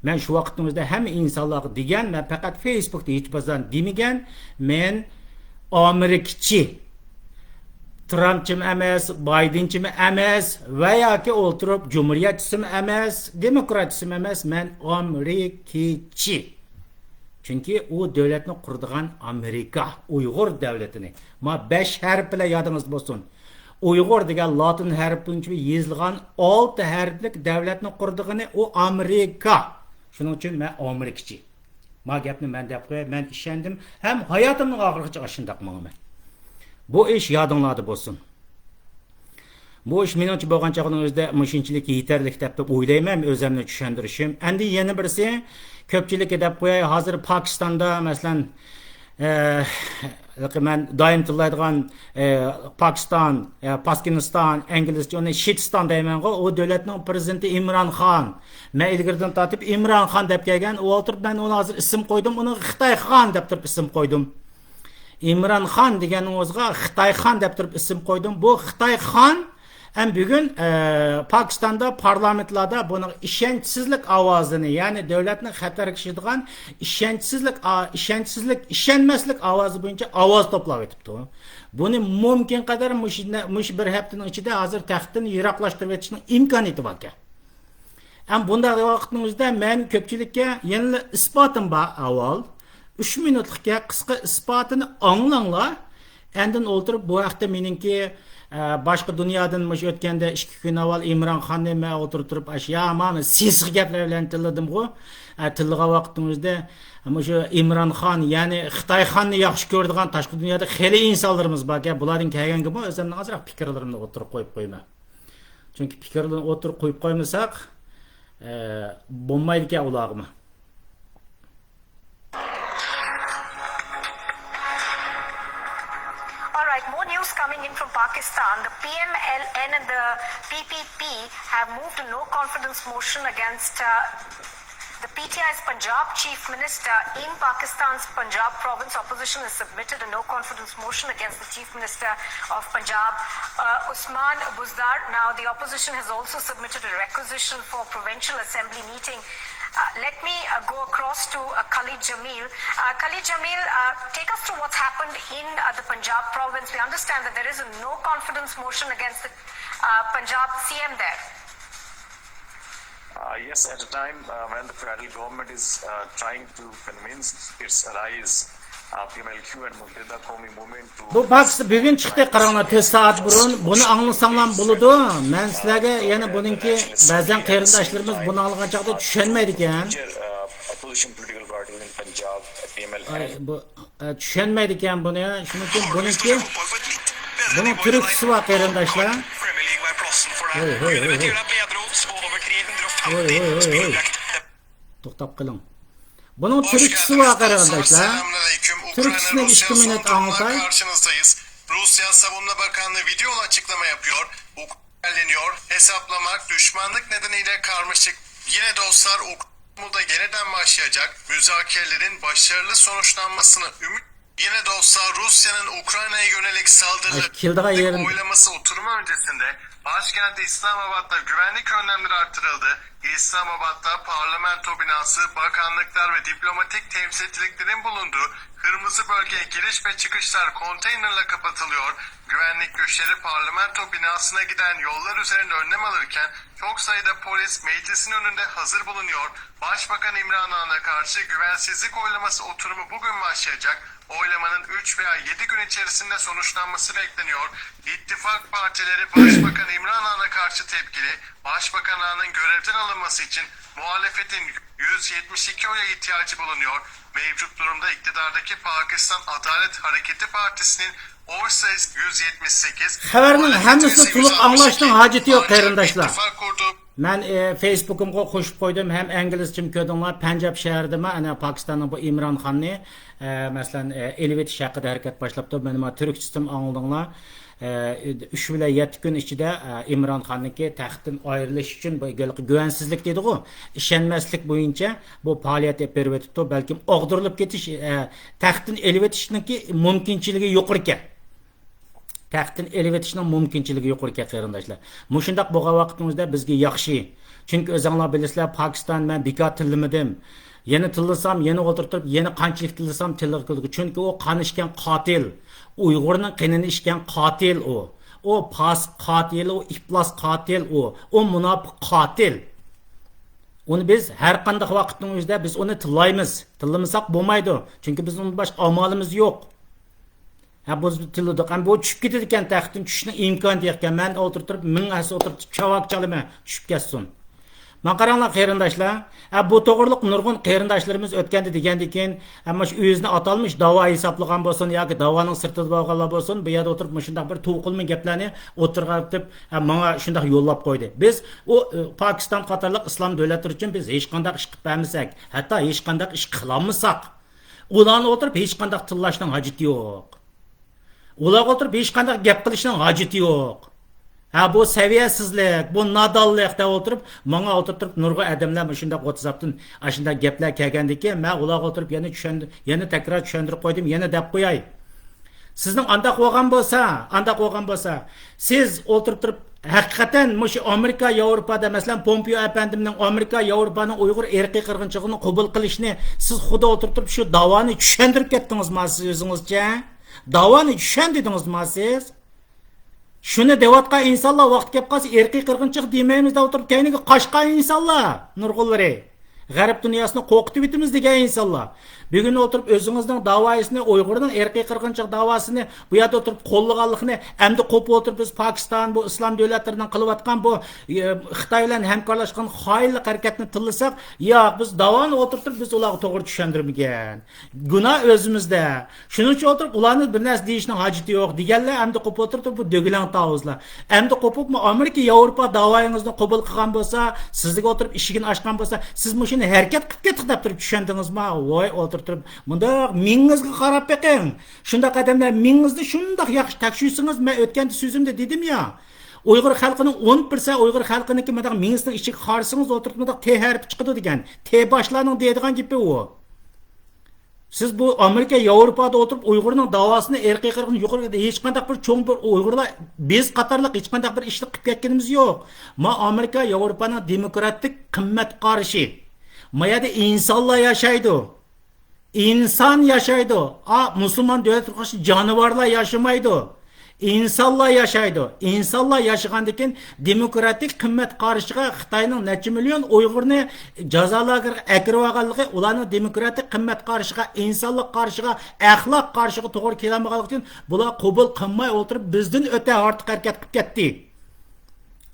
مەن شۇ ۋاقىتنىڭ ئۆزىدە ھەممە ئىنسانلارغا دېگەن، مەن پەقەت فېيسبۇكتا ھېچ بازار دېمىگەن، مەن ئامېرىكىچى. ترامپچىمۇ ئەمەس، بايدېنچىمۇ ئەمەس ۋە ياكى ئولتۇرۇپ جۇمھۇرىيەتچىسىمۇ ئەمەس، دېموكراتچىسىمۇ ئەمەس، مەن ئامېرىكىچى. چۈنكى ئۇ دۆلەتنى قۇرىدىغان ئامېرىكا، ئۇيغۇر دۆلىتىنى. ما بەش ھەرپ بىلەن يادىڭىزدا بولسۇن. ئۇيغۇر دېگەن لاتىن ھەرپ بويىچە يېزىلغان ئالتە ھەرپلىك دۆلەتنى قۇرىدىغىنى ئۇ ئامېرىكا. شۇنىڭ ئۈچۈن مەن ئامېرىكىچى. ما گەپنى مەن دەپ قوياي، مەن ئىشەندىم ھەم ھاياتىمنىڭ ئاخىرىغىچە ئاشۇنداق ماڭىمەن. بۇ ئىش يادىڭلاردا بولسۇن. بۇ ئىش مېنىڭچە بولغان چاغنىڭ ئۆزىدە مۇشۇنچىلىك يېتەرلىك دەپ، دەپ ئويلايمەن، ئۆزۈمنى چۈشەندۈرۈشۈم. ئەمدى يەنە بىرسى، كۆپچىلىككە دەپ قوياي، ھازىر پاكىستاندا، مەسىلەن، ئە، مەن دائىم تىللايدىغان، ئە، پاكىستان، ئە، پاسكىنىستان، ئىنگلىزچە ئۇنى شىتىستان دەيمەنغۇ، ئۇ دۆلەتنىڭ پىرېزىدېنتى ئىمران خان. مەن ئىلگىرىدىن تارتىپ ئىمران خان دەپ كەلگەن، ئۇ ئولتۇرۇپ مەن ئۇنى ھازىر ئىسىم قويدۇم، ئۇنىڭغا خىتاي خان دەپ تۇرۇپ ئىسىم قويدۇم. ئىمران خان دېگەننىڭ ئۆزىگە خىتاي خان دەپ تۇرۇپ ئىسىم قويدۇم. بۇ خىتاي خان ھەم بۈگۈن، ئە، پاكىستاندا پارلامېنتلاردا بۇنىڭ ئىشەنچسىزلىك ئاۋازىنى، يەنى دۆلەتنى خەتەرگە چۈشۈرىدىغان ئىشەنچسىزلىك، ئا-، ئىشەنچسىزلىك، ئىشەنمەسلىك ئاۋازى بويىچە ئاۋاز توپلاۋېتىپتۇ. بۇنى مۇمكىن قەدەر مۇشۇ، مۇشۇ بىر ھەپتىنىڭ ئىچىدە ھازىر تەختتىن يىراقلاشتۇرۇۋېتىشنىڭ ئىمكانىيىتى باركەن. ئەم بۇنداق ۋاقىتنىڭ ئۆزىدە مەن كۆپچىلىككە يەنىلا ئىسپاتىم بار ئاۋۋال. ئۈچ مىنۇتلۇق گەپ، قىسقا ئىسپاتىنى ئاڭلاڭلار. ئاندىن ئولتۇرۇپ بۇ ھەقتە مېنىڭكى، ئە، باشقا دۇنيادىن مۇشۇ ئۆتكەندە ئىككى كۈن ئاۋۋال ئىمران خاننى مەن ئولتۇرۇپ تۇرۇپ، ئاش-، يا مانا سېسىق گەپلەر بىلەن تىللىدىمغۇ. ئە، تىللىغان ۋاقىتنىڭ ئۆزىدە مۇشۇ ئىمران خان، يەنى خىتاي خاننى ياخشى كۆرىدىغان تاشقى دۇنيادا خېلى ئىنسانلىرىمىز باركەن. بۇلاردىن كەلگەنگىمۇ ئۆزۈمنىڭ ئازراق پىكىرلىرىمنى ئوتتۇرىغا قويۇپ قويىمەن. چۈنكى پىكىرلىرىنى ئوتتۇرىغا قويۇپ قويمىساق، ئە، بولمايدىكەن ئۇلارغىمۇ. All right, more news coming in from Pakistan. The P M L N and the P P P have moved a no confidence motion against, uh, the P T I's Punjab Chief Minister. In Pakistan's Punjab province, opposition has submitted a no confidence motion against the Chief Minister of Punjab, uh, Usman Buzdar. Now, the opposition has also submitted a requisition for provincial assembly meeting. Uh, let me, uh, go across to, uh, Khalid Jamil. Uh, Khalid Jamil, uh, take us through what's happened in, uh, the Punjab province. We understand that there is a no confidence motion against the, uh, Punjab C M there. Uh, yes, at a time, uh, when the federal government is, uh, trying to convince its allies, uh, P M L Q and Mutahida Qawmi Movement to بۇ پاكىتتا بۈگۈن چىقتى، قاراڭلار، تۆت سائەت بۇرۇن. بۇنى ئاڭلىساڭلار بولىدۇ. مەن سىلەرگە يەنە بۇنىڭكى بەزەن قېرىنداشلىرىمىز بۇنى ئاڭلىغان چاغدا چۈشەنمەيدىكەن. Opposition political party in Punjab, P M L N. ئاي، بۇ ئە، چۈشەنمەيدىكەن بۇنى. شۇنىڭ ئۈچۈن بۇنىڭكى، بۇنىڭ تۈركچىسى بار، قېرىنداشلار. ھوي، ھوي، ھوي، ھوي. ھوي، ھوي، ھوي، ھوي. توختاپ قېلىڭ. بۇنىڭ تۈركچىسى بار، قېرىنداشلار. تۈركچىسىنى ئىككى مىنۇت ئاڭلىتاي. Rusya Savunma Bakanlığı videolu açıklama yapıyor. Ukrayna ilerleniyor. Hesaplamak düşmanlık nedeniyle karmaşık. Yine dostlar, Ukrayna yeniden başlayacak. Müzakerelerin başarılı sonuçlanmasını ümit. Yine dostlar, Rusya'nın Ukrayna'ya yönelik saldırıları oylaması oturumu öncesinde başkent İslamabad'da güvenlik önlemleri arttırıldı. İslamabad'da parlamento binası, bakanlıklar ve diplomatik temsilciliklerin bulunduğu kırmızı bölgeye giriş ve çıkışlar konteynerle kapatılıyor. Güvenlik güçleri parlamento binasına giden yollar üzerinde önlem alırken çok sayıda polis meclisin önünde hazır bulunuyor. Başbakan İmran Han'a karşı güvensizlik oylaması oturumu bugün başlayacak. Oylamanın üç veya yedi gün içerisinde sonuçlanması bekleniyor. İttifak partileri Başbakan İmran Han'a karşı tepkili. Başbakan Han'ın görevden alınması için muhalefetin yüz yetmiş iki oya ihtiyacı bulunuyor. Mevcut durumda iktidardaki Pakistan Adalet Hareketi Partisi'nin oy sayısı yüz yetmiş sekiz, خەۋەرنىڭ ھەممىسىنى تولۇق ئاڭلاشنىڭ ھاجىتى يوق، قېرىنداشلار. مەن، ئە، فېيسبۇكۇمغا قوشۇپ قويدۇم، ھەم ئىنگلىزچىمۇ كۆردۈڭلار، پەنجاب شەھىرىدىمۇ، ئەنە، پاكىستاننىڭ بۇ ئىمران خاننى، ئە، مەسىلەن، ئە، ئېلىۋېتىش ھەققىدە ھەرىكەت باشلاپتۇ. مەن نېمە تۈركچىسىمۇ ئاڭلىدىڭلار. ئە، ئۈچ بىلەن يەتتە كۈن ئىچىدە، ئە، ئىمران خاننىڭكى تەختتىن ئايرىلىش ئۈچۈن بۇ ھېلىقى گۇۋەنسىزلىك دەيدىغۇ، ئىشەنمەسلىك بويىچە بۇ پائالىيەت ئېلىپ بېرىۋېتىپتۇ. بەلكىم ئاغدۇرۇلۇپ كېتىش، ئە، تەختتىن ئېلىۋېتىشنىڭكى مۇمكىنچىلىكى يۇقىرىكەن. تەختتىن ئېلىۋېتىشنىڭ مۇمكىنچىلىكى يۇقىرىكەن، قېرىنداشلار. مۇشۇنداق بولغان ۋاقتىمىزدا بىزگە ياخشى. چۈنكى ئۆزۈڭلار بىلىسىلەر، پاكىستان، مەن بىكار تىللىمىدىم. يەنە تىللىسام، يەنە ئولتۇرۇپ تۇرۇپ، يەنە قانچىلىك تىللىسام تىلغا كېلىدۇ. چۈنكى ئۇ قان ئىچكەن قاتىل. ئۇيغۇرنىڭ قېنىنى ئىچكەن قاتىل ئۇ. ئۇ پاسىق قاتىل، ئۇ ئىپلاس قاتىل ئۇ. ئۇ مۇناپىق قاتىل. ئۇنى بىز ھەر قانداق ۋاقىتنىڭ ئۆزىدە بىز ئۇنى تىللايمىز. تىللىمىساق بولمايدۇ. چۈنكى بىزنىڭ باشقا ئامالىمىز يوق. ھە، بۇ تىللىدۇق. ھەم بۇ چۈشۈپ كېتىدىكەن، تەختتىن چۈشۈشنىڭ ئىمكانىيىتى يوقكەن. مەن ئولتۇرۇپ تۇرۇپ، مىڭ ھەسسە ئولتۇرۇپ تۇرۇپ چاۋاك چالىمەن، چۈشۈپ كەتسۇن. ماڭا قاراڭلار قېرىنداشلار. ھە، بۇ توغرىلىق نۇرغۇن قېرىنداشلىرىمىز ئۆتكەندە دېگەندىكىن، ئەمما شۇ ئۆزىنى ئاتالمىش داۋا ھېسابلىغان بولسۇن ياكى داۋانىڭ سىرتىدا بولغانلار بولسۇن، بۇ يەردە ئولتۇرۇپ مۇشۇنداق بىر توقۇلما گەپلەرنى ئوتتۇرىغا ئېتىپ، ھە، ماڭا شۇنداق يوللاپ قويدى. بىز ئۇ، ئى، پاكىستان قاتارلىق ئىسلام دۆلەتلىرى ئۈچۈن بىز ھېچقانداق ئىش قىلىپ بەرمىسەك، ھەتتا ھېچقانداق ئىش قىلالمىساق، ئۇلارنى ئولتۇرۇپ ھېچقانداق تىللاشنىڭ ھاجىتى يوق. ئۇلارغا ئولتۇرۇپ ھېچقانداق گەپ قىلىشنىڭ ھاجىتى يوق. ھە، بۇ سەۋىيەسىزلىك، بۇ نادانلىق دەپ ئولتۇرۇپ، ماڭا ئولتۇرۇپ تۇرۇپ نۇرغۇن ئادەملەر مۇشۇنداق ۋاتساپتىن ئاشۇنداق گەپلەر كەلگەندىكىن، مەن ئۇلارغا ئولتۇرۇپ يەنە چۈشەندۈ-، يەنە تەكرار چۈشەندۈرۈپ قويدۇم، يەنە دەپ قوياي. سىزنىڭ ئانداق بولغان بولسا، ئانداق بولغان بولسا، سىز ئولتۇرۇپ تۇرۇپ، ھەقىقەتەن مۇشۇ ئامېرىكا، ياۋروپادا، مەسىلەن، پومپېئو ئەپەندىمنىڭ ئامېرىكا، ياۋروپانىڭ ئۇيغۇر ئىرقىي قىرغىنچىلىقىنى قوبۇل قىلىشىنى سىز خۇدا ئولتۇرۇپ تۇرۇپ شۇ داۋانى چۈشەندۈرۈپ كەتتىڭىزما سىز ئۆزىڭىزچە؟ داۋانى چۈشەندۈردىڭىزما سىز؟ شۇنى دەۋاتقان ئىنسانلار ۋاقتى كەپ قالسا ئىرقىي قىرغىنچىلىق دېمەيمىز دەپ ئولتۇرۇپ كەينىگە قاچقان ئىنسانلار نۇرغۇنلىرى. غەرب دۇنياسىنى قورقۇتۇۋېتىمىز دېگەن ئىنسانلار. بۈگۈن ئولتۇرۇپ ئۆزىڭىزنىڭ داۋايىسىنى، ئۇيغۇرنىڭ ئىرقىي قىرغىنچىلىق داۋاسىنى بۇ يەردە ئولتۇرۇپ قوللىغانلىقىنى، ئەمدى قوپۇپ ئولتۇرۇپ بىز پاكىستان، بۇ ئىسلام دۆلەتلىرىنىڭ قىلىۋاتقان بۇ، ئى، خىتاي بىلەن ھەمكارلاشقان خائىنلىق ھەرىكەتنى تىللىساق، ياق، بىز داۋانى ئولتۇرۇپ تۇرۇپ بىز ئۇلارغا توغرا چۈشەندۈرمىگەن. گۇناھ ئۆزىمىزدە. شۇنىڭ ئۈچۈن ئولتۇرۇپ ئۇلارنى بىر نەرسە دېيىشنىڭ ھاجىتى يوق دېگەنلەر ئەمدى قوپۇپ ئولتۇرۇپ بۇ دۆگىلەڭ تاۋۇزلار. ئەمدى قوپۇپمۇ ئامېرىكا، ياۋروپا داۋايىڭىزنى قوبۇل قىلغان بولسا، سىزگە ئولتۇرۇپ ئىشىكىنى ئاچقان بولسا، سىز مۇشۇنى ھەرىكەت قىلىپ كەتتۇق دەپ تۇرۇپ چۈشەندىڭىزما؟ ۋاي، ئولتۇرۇپ تۇرۇپ مۇنداق مېڭىڭىزگە قاراپ بېقىڭ. شۇنداق ئادەملەر مېڭىڭىزنى شۇنداق ياخشى تەكشۈرسىڭىز، مەن ئۆتكەندە سۆزۈمدە دېدىم يا. ئۇيغۇر خەلقىنىڭ ئون پىرسەنت ئۇيغۇر خەلقىنىڭكى مۇنداق مېڭىسىنىڭ ئىچىگە قارىسىڭىز، ئولتۇرۇپ مۇنداق تې ھەرپى چىقىدۇ دېگەن. تې باشلارنىڭ دەيدىغان گېپى ئۇ. سىز بۇ ئامېرىكا، ياۋروپادا ئولتۇرۇپ ئۇيغۇرنىڭ داۋاسىنى ئىرقىي قىرغىن يۇقىرى ھېچقانداق بىر چوڭ بىر ئۇيغۇرلار، بىز قاتارلىق ھېچقانداق بىر ئىشنى قىلىپ كەتكىنىمىز يوق. ما ئامېرىكا، ياۋروپانىڭ دېموكراتىك قىممەت قارىشى. ما يەردە ئىنسانلار ياشايدۇ. ئىنسان ياشايدۇ. ئا، مۇسۇلمان دۆلەتكە ئوخشاش جانىۋارلار ياشىمايدۇ. ئىنسانلار ياشايدۇ. ئىنسانلار ياشىغاندىن كېيىن دېموكراتىك قىممەت قارىشىغا خىتاينىڭ نەچچە مىليون ئۇيغۇرنى جازا لاگېرىغا ئەكىرىۋالغانلىقى، ئۇلارنىڭ دېموكراتىك قىممەت قارىشىغا، ئىنسانلىق قارىشىغا، ئەخلاق قارىشىغا توغرا كېلەلمىغانلىقى ئۈچۈن بۇلار قوبۇل قىلماي ئولتۇرۇپ بىزدىن ئۆتە ئارتۇق ھەرىكەت قىلىپ كەتتى.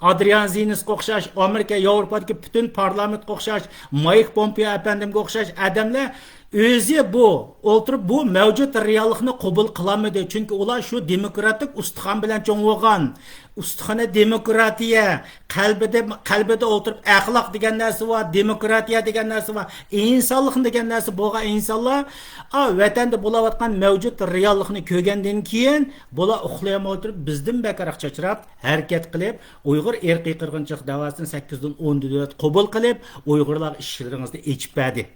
ئادرىيان زېنسكا ئوخشاش، ئامېرىكا، ياۋروپادىكى پۈتۈن پارلامېنتقا ئوخشاش، مايك پومپېئو ئەپەندىمگە ئوخشاش ئادەملەر ئۆزى بۇ، ئولتۇرۇپ بۇ مەۋجۇت رېئاللىقنى قوبۇل قىلالمىدى. چۈنكى ئۇلار شۇ دېموكراتىك ئۇستىخان بىلەن چوڭ بولغان. ئۇستىخىنى دېموكراتىيە، قەلبىدە، قەلبىدە ئولتۇرۇپ ئەخلاق دېگەن نەرسە بار، دېموكراتىيە دېگەن نەرسە بار، ئىنسانلىق دېگەن نەرسە بولغان ئىنسانلار، ئا، ۋەتەندە بولۇۋاتقان مەۋجۇت رېئاللىقنى كۆرگەندىن كېيىن، بۇلار ئۇخلىيالماي ئولتۇرۇپ بىزدىن بەكرەك چاچراپ، ھەرىكەت قىلىپ، ئۇيغۇر ئىرقىي قىرغىنچىلىق دەۋاسىنى سەككىز دىن ئون دۆلەت قوبۇل قىلىپ، ئۇيغۇرلارغا ئىشىكلىرىڭىزنى ئېچىپ بەردى.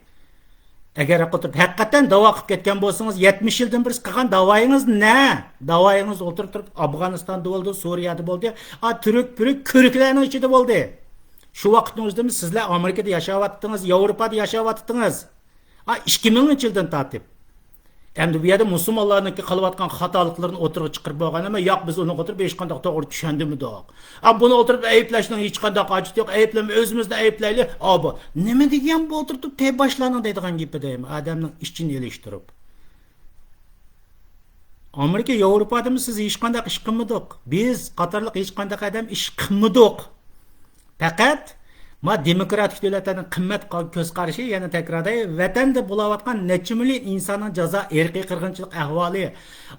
ئەگەر ئولتۇرۇپ ھەقىقەتەن داۋا قىلىپ كەتكەن بولسىڭىز، يەتمىش يىلدىن بېرى قىلغان داۋايىڭىز نە؟ داۋايىڭىز ئولتۇرۇپ تۇرۇپ ئافغانىستاندا بولدى، سۇرىيەدە بولدى، ئا، تۈرك پۈرك كۈركلەرنىڭ ئىچىدە بولدى. شۇ ۋاقىتنىڭ ئۆزىدىمۇ سىزلەر ئامېرىكىدا ياشاۋاتتىڭىز، ياۋروپادا ياشاۋاتتىڭىز. ئا، ئىككى مىڭىنچى يىلدىن تارتىپ. ئەمدى بۇ يەردە مۇسۇلمانلارنىڭكى قىلىۋاتقان خاتالىقلىرىنى ئوتتۇرىغا چىقىرىپ بولغان ئەمەس، ياق، بىز ئۇنىڭغا ئولتۇرۇپ ھېچقانداق توغرا چۈشەندۈرمىدۇق. ئا، بۇنى ئولتۇرۇپ ئەيىبلەشنىڭ ھېچقانداق ھاجىتى يوق، ئەيىبلىمە ئۆزىمىزنى ئەيىبلەيلى. ئا، بۇ نېمە دېگەن بۇ ئولتۇرۇپ تۇرۇپ تەي باشلارنىڭ دەيدىغان گېپى دەيمەن، ئادەمنىڭ ئىچىنى ئېلىشتۇرۇپ. ئامېرىكا، ياۋروپادىمۇ سىز ھېچقانداق ئىش قىلمىدۇق. بىز قاتارلىق ھېچقانداق ئادەم ئىش قىلمىدۇق. پەقەت ما دېموكراتىك دۆلەتلەرنىڭ قىممەت قا-، كۆز قارىشى، يەنە تەكرارلاي، ۋەتەندە بولۇۋاتقان نەچچە مىليون ئىنساننىڭ جازا، ئىرقىي قىرغىنچىلىق ئەھۋالى،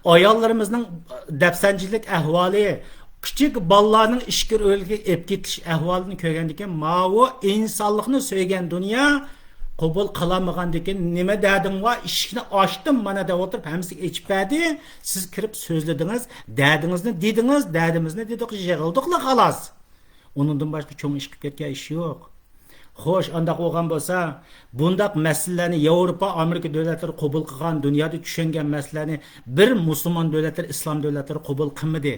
ئاياللىرىمىزنىڭ دەپسەندىچىلىك ئەھۋالى، كىچىك بالىلارنىڭ ئىچكىرى ئۆيلۈككە ئېلىپ كېتىش ئەھۋالىنى كۆرگەندىن كېيىن، ماۋۇ ئىنسانلىقنى سۆيگەن دۇنيا قوبۇل قىلالمىغاندىكىن، نېمە دەردىڭ بار؟ ئىشىكنى ئاچتىم مانا دەپ ئولتۇرۇپ، ھەممىسىگە ئېچىپ بەردى. سىز كىرىپ سۆزلىدىڭىز، دەردىڭىزنى دېدىڭىز، دەردىمىزنى دېدۇق، يىغلىدۇقلا خالاس. ئۇنىڭدىن باشقا چوڭ ئىش قىلىپ كەتكەن ئىش يوق. خوش، ئانداق بولغان بولسا، بۇنداق مەسىلىلەرنى ياۋروپا، ئامېرىكا دۆلەتلىرى قوبۇل قىلغان، دۇنيادا چۈشەنگەن مەسىلىلەرنى بىر مۇسۇلمان دۆلەتلىرى، ئىسلام دۆلەتلىرى قوبۇل قىلمىدى.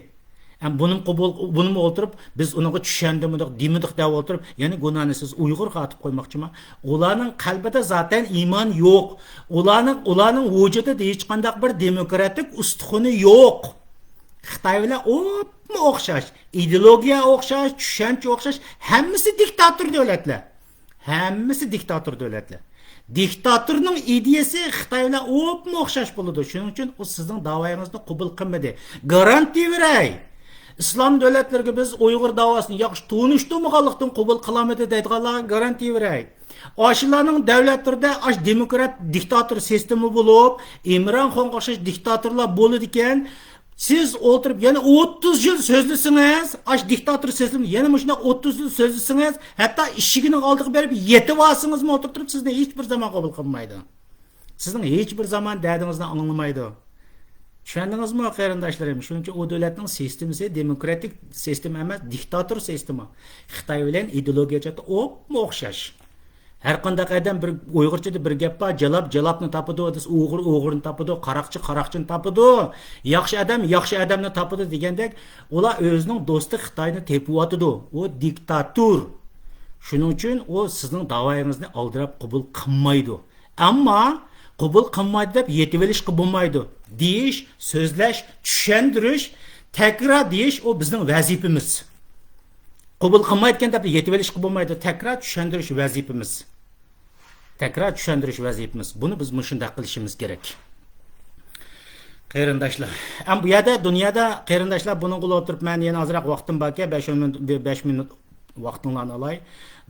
ئەم، بۇنىمۇ قوبۇل، بۇنىمۇ ئولتۇرۇپ، بىز ئۇنىڭغا چۈشەندۈرمىدۇق، دېمىدۇق دەپ ئولتۇرۇپ، يەنە گۇناھنى سىز ئۇيغۇرغا ئارتىپ قويماقچىما؟ ئۇلارنىڭ قەلبىدە زاتەن ئىمان يوق. ئۇلارنىڭ، ئۇلارنىڭ ۋۇجۇدىدا ھېچقانداق بىر دېموكراتىك ئۇستىخىنى يوق. خىتاي بىلەن ئوپمۇ ئوخشاش، ئىدېئولوگىيە ئوخشاش، چۈشەنچە ئوخشاش، ھەممىسى دىكتاتور دۆلەتلەر. ھەممىسى دىكتاتور دۆلەتلەر. دىكتاتورنىڭ ئىدىيەسى خىتاي بىلەن ئوپمۇ ئوخشاش بولىدۇ. شۇنىڭ ئۈچۈن ئۇ سىزنىڭ داۋايىڭىزنى قوبۇل قىلمىدى. گارانتىيە بېرەي. ئىسلام دۆلەتلىرىگە بىز ئۇيغۇر داۋاسىنى ياخشى تونۇشتۇرمىغانلىقتىن قوبۇل قىلالمىدى دەيدىغانلارغا گارانتىيە بېرەي. ئاشۇلارنىڭ دۆلەتلىرىدە ئاش دېموكرات دىكتاتور سىستېما بولۇپ، ئىمران خانغا ئوخشاش دىكتاتورلار بولىدىكەن. سىز ئولتۇرۇپ يەنە ئوتتۇز يىل سۆزلىسىڭىز، ئاش دىكتاتور سۆزلىمە، يەنە مۇشۇنداق ئوتتۇز يىل سۆزلىسىڭىز، ھەتتا ئىشىكىنىڭ ئالدىغا بېرىپ يېتىۋالسىڭىزمۇ، ئولتۇرۇپ تۇرۇپ سىزنى ھېچ بىر زامان قوبۇل قىلمايدۇ. سىزنىڭ ھېچ بىر زامان دەردىڭىزنى ئاڭلىمايدۇ. چۈشەندىڭىزمۇ، قېرىنداشلىرىم؟ شۇنىڭ ئۈچۈن ئۇ دۆلەتنىڭ سىستېمىسى دېموكراتىك سىستېما ئەمەس، دىكتاتور سىستېما. خىتاي بىلەن ئىدېئولوگىيە جەھەتتە ئوپمۇ ئوخشاش. ھەر قانداق ئادەم، بىر ئۇيغۇرچىدا بىر گەپ بار، جالاپ جالاپنى تاپىدۇ دېسە، ئوغرى ئوغرىنى تاپىدۇ، قاراقچى قاراقچىنى تاپىدۇ، ياخشى ئادەم ياخشى ئادەمنى تاپىدۇ دېگەندەك، ئۇلار ئۆزىنىڭ دوستى خىتاينى تېپىۋاتىدۇ. ئۇ دىكتاتور. شۇنىڭ ئۈچۈن ئۇ سىزنىڭ داۋايىڭىزنى ئالدىراپ قوبۇل قىلمايدۇ. ئەمما قوبۇل قىلمايدۇ دەپ يېتىۋېلىشقا بولمايدۇ. دېيىش، سۆزلەش، چۈشەندۈرۈش، تەكرار دېيىش، ئۇ بىزنىڭ ۋەزىپىمىز. قوبۇل قىلمايدىكەن دەپ يېتىۋېلىشقا بولمايدۇ. تەكرار چۈشەندۈرۈش ۋەزىپىمىز. تەكرار چۈشەندۈرۈش ۋەزىپىمىز. بۇنى بىز مۇشۇنداق قىلىشىمىز كېرەك. قېرىنداشلار، ئەم بۇ يەردە دۇنيادا قېرىنداشلار بۇنىڭغا ئولتۇرۇپ، مەن يەنە ئازراق ۋاقتىم باركەن، بەش ئون مىنۇت، بەش مىنۇت ۋاقتىڭلارنى ئالاي.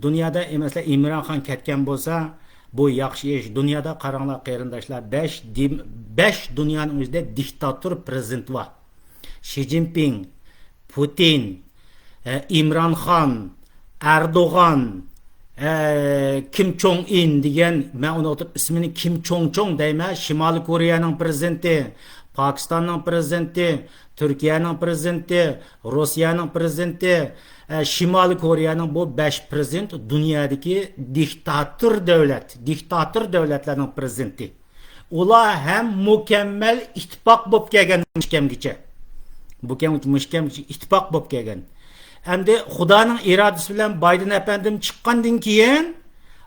دۇنيادا، ئە، مەسىلەن، ئىمران خان كەتكەن بولسا، بۇ ياخشى ئىش. دۇنيادا قاراڭلار، قېرىنداشلار، بەش دىم-، بەش دۇنيانىڭ ئۆزىدە دىكتاتور پرېزىدېنت بار. شى جىنپىڭ، پۇتىن، ئە، ئىمران خان، ئەردوغان، ئە، كىم چوڭ ئىن دېگەن، مەن ئۇنى ئوتۇرۇپ ئىسمىنى كىم چوڭ چوڭ دەيمەن، شىمالىي كورېيەنىڭ پرېزىدېنتى، پاكىستاننىڭ پرېزىدېنتى، تۈركىيەنىڭ پرېزىدېنتى، روسىيەنىڭ پرېزىدېنتى، ئە، شىمالىي كورېيەنىڭ بۇ بەش پرېزىدېنت دۇنيادىكى دىكتاتور دۆلەت، دىكتاتور دۆلەتلەرنىڭ پرېزىدېنتى. ئۇلار ھەم مۇكەممەل ئىتتىپاق بولۇپ كەلگەن مۇشۇ كەمگىچە. بۇ كەم-، مۇشۇ كەمگىچە ئىتتىپاق بولۇپ كەلگەن. ئەمدى خۇدانىڭ ئىرادىسى بىلەن بايدېن ئەپەندىم چىققاندىن كېيىن،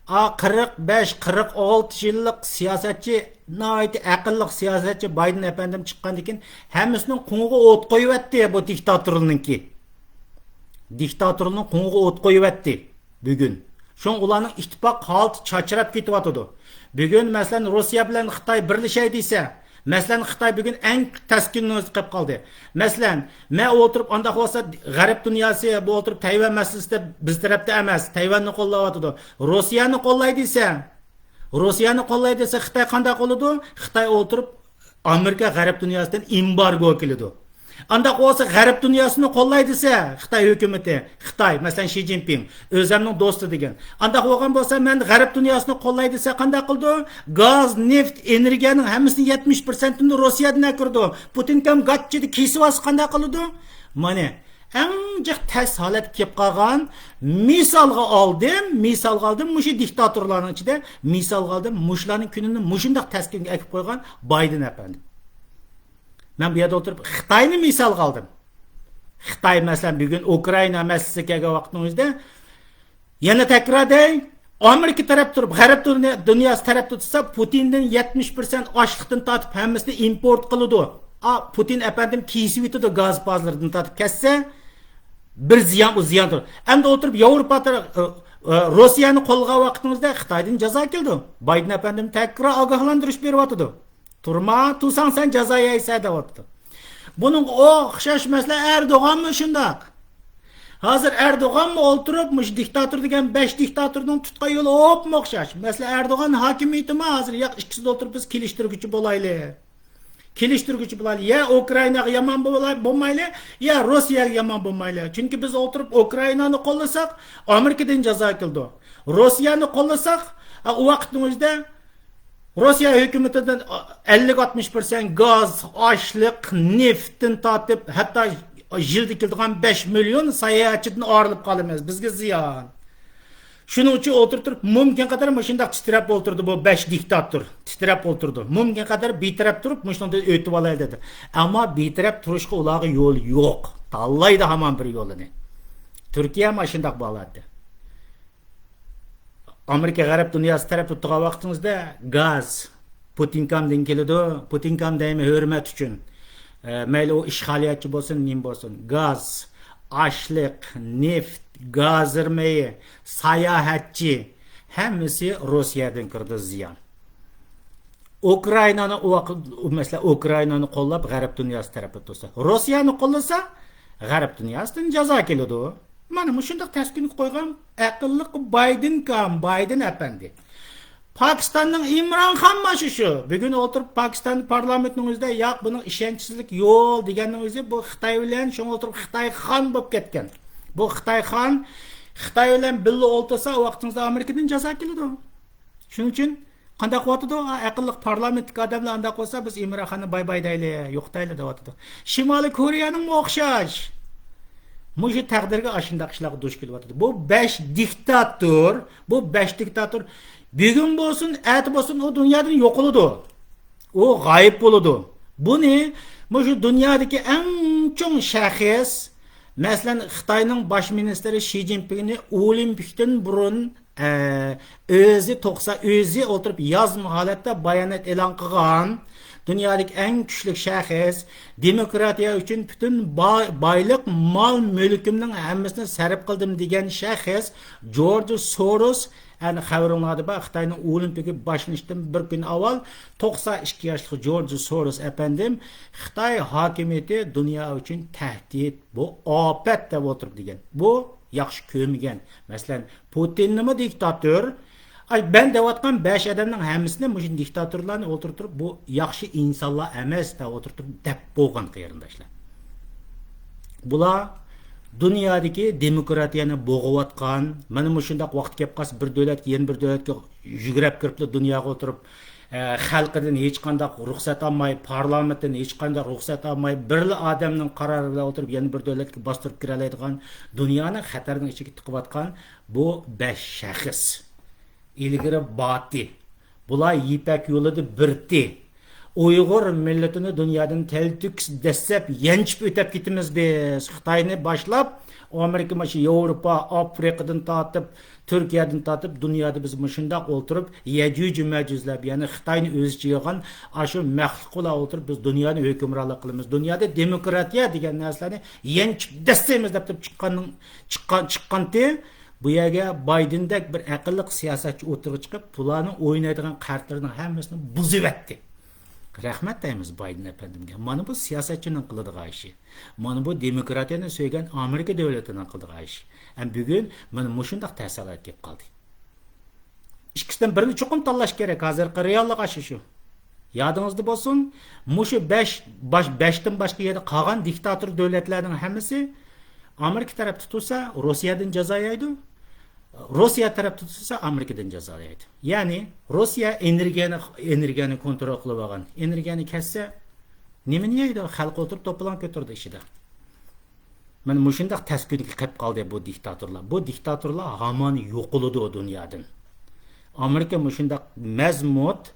ئا، قىرىق بەش، قىرىق ئالتە يىللىق سىياسەتچى، ناھايىتى ئەقىللىق سىياسەتچى بايدېن ئەپەندىم چىققاندىن كېيىن ھەممىسىنىڭ قوڭىغا ئوت قويۇۋەتتى بۇ دىكتاتورنىڭكى. دىكتاتورنىڭ قوڭىغا ئوت قويۇۋەتتى بۈگۈن. شۇڭا ئۇلارنىڭ ئىتتىپاق ھالىتى چاچراپ كېتىۋاتىدۇ. بۈگۈن، مەسىلەن، روسىيە بىلەن خىتاي بىرلىشەي دېسە، مەسىلەن، خىتاي بۈگۈن ئەڭ تەسكىن نۇقتىدا قېلىپ قالدى. مەسىلەن، مەن ئولتۇرۇپ، ئانداق بولسا، غەرب دۇنياسى بۇ ئولتۇرۇپ تەيۋەن مەسىلىسىدە بىز تەرەپتە ئەمەس، تەيۋەننى قوللاۋاتىدۇ. روسىيەنى قوللاي دېسە، روسىيەنى قوللاي دېسە، خىتاي قانداق قىلىدۇ؟ خىتاي ئولتۇرۇپ ئامېرىكا غەرب دۇنياسىدىن ئېمبارگو كېلىدۇ. ئانداق بولسا، غەرب دۇنياسىنى قوللاي دېسە، خىتاي ھۆكۈمىتى، خىتاي، مەسىلەن، شى جىنپىڭ، ئۆزەمنىڭ دوستى دېگەن. ئانداق بولغان بولسا، مەن غەرب دۇنياسىنى قوللاي دېسە، قانداق قىلىدۇ؟ گاز، نېفىت، ئېنېرگىيەنىڭ ھەممىسىنى يەتمىش پىرسەنتىنى روسىيەدىن ئەكىرىدۇ. پۇتىنكام گاچچىدا كېسىۋالسا قانداق قىلىدۇ؟ مانا، ئەڭ جىق تەس ھالەتكە كېلىپ قالغان، مىسالغا ئالدىم، مىسالغا ئالدىم، مۇشۇ دىكتاتورلارنىڭ ئىچىدە مىسالغا ئالدىم، مۇشۇلارنىڭ كۈنىنى مۇشۇنداق تەسكىنگە ئەكىپ قويغان بايدېن ئەپەندى. مەن بۇ يەردە ئولتۇرۇپ خىتاينى مىسالغا ئالدىم. خىتاي، مەسىلەن، بۈگۈن ئۇكرائىنا مەسىلىسىگە كەلگەن ۋاقىتنىڭ ئۆزىدە، يەنە تەكرار دەي، ئامېرىكا تەرەپ تۇرۇپ، غەرب دۇنيا-، دۇنياسى تەرەپ تۇتسا، پۇتىندىن يەتمىش پىرسەنت ئاشلىقتىن تارتىپ ھەممىسىنى ئىمپورت قىلىدۇ. ئا، پۇتىن ئەپەندىم كېسىۋېتىدۇ، گاز بازىلىرىدىن تارتىپ كەتسە، بىر زىيان، ئۇ زىيان تۇر. ئەمدى ئولتۇرۇپ ياۋروپا تەرەپ، ئە، ئە، روسىيەنى قوللىغان ۋاقتىڭىزدا خىتايدىن جازا كېلىدۇ. بايدېن ئەپەندىم تەكرار ئاگاھلاندۇرۇش بېرىۋاتىدۇ. تۇرما، تۇرساڭ سەن جازا يەيسەن دەۋاتىدۇ. بۇنىڭغا ئوخشاش مەسىلە ئەردوغانمۇ شۇنداق. ھازىر ئەردوغانمۇ ئولتۇرۇپ، مۇشۇ دىكتاتور دېگەن بەش دىكتاتورنىڭ تۇتقان يولى ئوپمۇ ئوخشاش. مەسىلەن، ئەردوغان ھاكىمىيىتىمۇ ھازىر ياق ئىككىسىدە ئولتۇرۇپ بىز كېلىشتۈرگۈچى بولايلى. كېلىشتۈرگۈچى بولايلى. يا ئۇكرائىناغا يامان بولاي-، بولمايلى، يا روسىيەگە يامان بولمايلى. چۈنكى بىز ئولتۇرۇپ ئۇكرائىنانى قوللىساق، ئامېرىكىدىن جازا كېلىدۇ. روسىيەنى قوللىساق، ئا، ئۇ ۋاقىتنىڭ ئۆزىدە روسىيە ھۆكۈمىتىدىن ئەللىك ئاتمىش پىرسەنت گاز، ئاشلىق، نېفتتىن تارتىپ، ھەتتا يىلدا كېلىدىغان بەش مىليون ساياھەتچىدىن ئايرىلىپ قالىمىز. بىزگە زىيان. شۇنىڭ ئۈچۈن ئولتۇرۇپ تۇرۇپ، مۇمكىن قەدەر مۇشۇنداق تىترەپ ئولتۇردى بۇ بەش دىكتاتور. تىترەپ ئولتۇردى. مۇمكىن قەدەر بىتەرەپ تۇرۇپ، مۇشۇنىڭدىن ئۆتۈۋالاي دېدى. ئەمما بىتەرەپ تۇرۇشقا ئۇلارغا يول يوق. تاللايدۇ ھامان بىر يولىنى. تۈركىيە مانا شۇنداق بولاتتى. ئامېرىكا غەرب دۇنياسى تەرەپ تۇتىدىغان ۋاقتىڭىزدا گاز، پۇتىنكامدىن كېلىدۇ. پۇتىنكام دەيمەن ھۆرمەت ئۈچۈن. ئە، مەيلى ئۇ ئىشغالىيەتچى بولسۇن، نېمە بولسۇن. گاز، ئاشلىق، نېفىت، گازىر مېيى، ساياھەتچى، ھەممىسى روسىيەدىن كىرىدۇ زىيان. ئۇكرائىنانى ئۇ ۋاقىت، مەسىلەن، ئۇكرائىنانى قوللاپ غەرب دۇنياسى تەرەپتە تۇرسا، روسىيەنى قوللىسا غەرب دۇنياسىدىن جازا كېلىدۇ. مانا مۇشۇنداق تەسكىنگە قويغان ئەقىللىق بايدېنكام، بايدېن ئەپەندى. پاكىستاننىڭ ئىمران خان مانا شۇ. بۈگۈن ئولتۇرۇپ پاكىستان پارلامېنتىنىڭ ئۆزىدە ياق، بۇنىڭ ئىشەنچسىزلىك يول دېگەننىڭ ئۆزى بۇ خىتاي بىلەن شۇڭا ئولتۇرۇپ خىتاي خان بولۇپ كەتكەن. بۇ خىتاي خان، خىتاي بىلەن بىللە ئولتۇرسا ۋاقتىڭىزدا ئامېرىكىدىن جازا كېلىدۇ. شۇنىڭ ئۈچۈن قانداق قىلىۋاتىدۇ؟ ئا، ئەقىللىق پارلامېنتتىكى ئادەملەر ئانداق بولسا بىز ئىمران خاننى باي باي دەيلى، يوقىتايلى دەۋاتىدۇ. شىمالىي كورېيەنىڭمۇ ئوخشاش. مۇشۇ تەقدىرگە ئاشۇنداق ئىشلارغا دۇچ كېلىۋاتىدۇ. بۇ بەش دىكتاتور، بۇ بەش دىكتاتور بۈگۈن بولسۇن، ئەتە بولسۇن ئۇ دۇنيادىن يوقىلىدۇ. ئۇ غايىب بولىدۇ. بۇنى مۇشۇ دۇنيادىكى ئەڭ چوڭ شەخس، مەسىلەن، خىتاينىڭ باش مىنىستىرى شى جىنپىڭنى ئولىمپىكتىن بۇرۇن، ئە، ئۆزى توقسا، ئۆزى ئولتۇرۇپ يازما ھالەتتە بايانات ئېلان قىلغان، دۇنيادىكى ئەڭ كۈچلۈك شەخس، دېموكراتىيە ئۈچۈن پۈتۈن با-، بايلىق، مال مۈلكۈمنىڭ ھەممىسىنى سەرپ قىلدىم دېگەن شەخس جورج سوروس، ئەنە خەۋىرىڭلاردا بار، خىتاينىڭ ئولىمپىكى باشلىنىشتىن بىر كۈن ئاۋۋال توقسان ئىككى ياشلىق جورج سوروس ئەپەندىم خىتاي ھاكىمىيىتى دۇنيا ئۈچۈن تەھدىت، بۇ ئاپەت دەپ ئولتۇرۇپ دېگەن. بۇ ياخشى كۆرمىگەن. مەسىلەن، پۇتىننىمۇ دىكتاتور، ئاي، مەن دەۋاتقان بەش ئادەمنىڭ ھەممىسىنى مۇشۇ دىكتاتورلارنى ئولتۇرتۇپ، بۇ ياخشى ئىنسانلار ئەمەس دەپ ئولتۇرتۇپ دەپ بولغان، قېرىنداشلار. بۇلار دۇنيادىكى دېموكراتىيەنى بوغۇۋاتقان، مانا مۇشۇنداق ۋاقىت كەپ قالسا، بىر دۆلەتكە يەنە بىر دۆلەتكە يۈگرەپ كىرىپلا دۇنياغا ئولتۇرۇپ، ئە، خەلقىدىن ھېچقانداق رۇخسەت ئالماي، پارلامېنتتىن ھېچقانداق رۇخسەت ئالماي، بىرلا ئادەمنىڭ قارارى بىلەن ئولتۇرۇپ يەنە بىر دۆلەتكە باستۇرۇپ كىرەلەيدىغان دۇنيانى خەتەرنىڭ ئىچىگە تىقىۋاتقان بۇ بەش شەخس. ئىلگىرى باتى. بۇلار يىپەك يولىدا بىرتى. ئۇيغۇر مىللىتىنى دۇنيادىن تەلتۆكۈس دەسسەپ يانچىپ ئۆتەپ كېتىمىز بىز. خىتاينى باشلاپ، ئامېرىكا، مۇشۇ ياۋروپا، ئافرىقىدىن تارتىپ، تۈركىيەدىن تارتىپ، دۇنيادا بىز مۇشۇنداق ئولتۇرۇپ، يەجۈج مەجۈجلەپ، يەنى خىتاينى ئۆز ئىچىگە ئالغان ئاشۇ مەخلۇقلار ئولتۇرۇپ، بىز دۇنيانى ھۆكۈمرانلىق قىلىمىز. دۇنيادا دېموكراتىيە دېگەن نەرسىلەرنى يانچىپ دەسسەيمىز دەپ تۇرۇپ چىققاننىڭ، چىققان، چىققانتى. بۇ يەرگە بايدېندەك بىر ئەقىللىق سىياسەتچى ئوتتۇرىغا چىقىپ، بۇلارنىڭ ئوينايدىغان قارتلىرىنىڭ ھەممىسىنى بۇزۇۋەتتى. رەھمەت دەيمىز بايدېن ئەپەندىمگە. مانا بۇ سىياسەتچىنىڭ قىلىدىغان ئىشى. مانا بۇ دېموكراتىيەنى سۆيگەن ئامېرىكا دۆلىتىنىڭ قىلىدىغان ئىشى. ھەم بۈگۈن مانا مۇشۇنداق تەسىرات كېلىپ قالدى. ئىككىسىدىن بىرىنى چوقۇم تاللاش كېرەك. ھازىرقى رېئاللىق ئاشۇ شۇ. يادىڭىزدا بولسۇن، مۇشۇ بەش، باش، بەشتىن باشقا يەردە قالغان دىكتاتور دۆلەتلەرنىڭ ھەممىسى ئامېرىكا تەرەپتە تۇرسا، روسىيەدىن جازا يەيدۇ. روسىيە تەرەپتە تۇرسا، ئامېرىكىدىن جازا يەيدۇ. يەنى روسىيە ئېنېرگىيەنى، ئېنېرگىيەنى كونترول قىلىپ ئالغان. ئېنېرگىيەنى كەسسە، نېمىنى يەيدۇ؟ خەلق ئولتۇرۇپ توپىلاڭ كۆتۈرىدۇ ئىچىدە. مانا مۇشۇنداق تەسكۈنگە قېلىپ قالدى بۇ دىكتاتورلار. بۇ دىكتاتورلار ھامان يوقىلىدۇ دۇنيادىن. ئامېرىكا مۇشۇنداق مەزمۇت،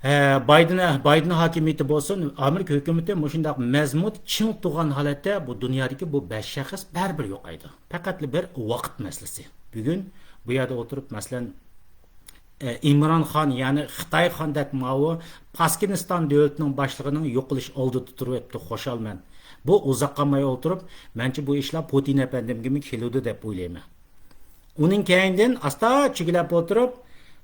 ئە، بايدېن، بايدېن ھاكىمىيىتى بولسۇن، ئامېرىكا ھۆكۈمىتى مۇشۇنداق مەزمۇت چىڭ تۇرغان ھالەتتە بۇ دۇنيادىكى بۇ بەش شەخس بەرىبىر يوقايدۇ. پەقەتلا بىر ۋاقىت مەسىلىسى. بۈگۈن بۇ يەردە ئولتۇرۇپ، مەسىلەن، ئە، ئىمران خان، يەنى خىتاي خاندەك ماۋۇ پاكىستان دۆلىتىنىڭ باشلىقىنىڭ يوقىلىش ئالدىدا تۇرۇۋېتىپتۇ، خۇشالمەن. بۇ ئۇزاق قالماي ئولتۇرۇپ، مەنچە بۇ ئىشلار پۇتىن ئەپەندىمگىمۇ كېلىدۇ دەپ ئويلايمەن. ئۇنىڭ كەينىدىن ئاستا چۈگىلەپ ئولتۇرۇپ،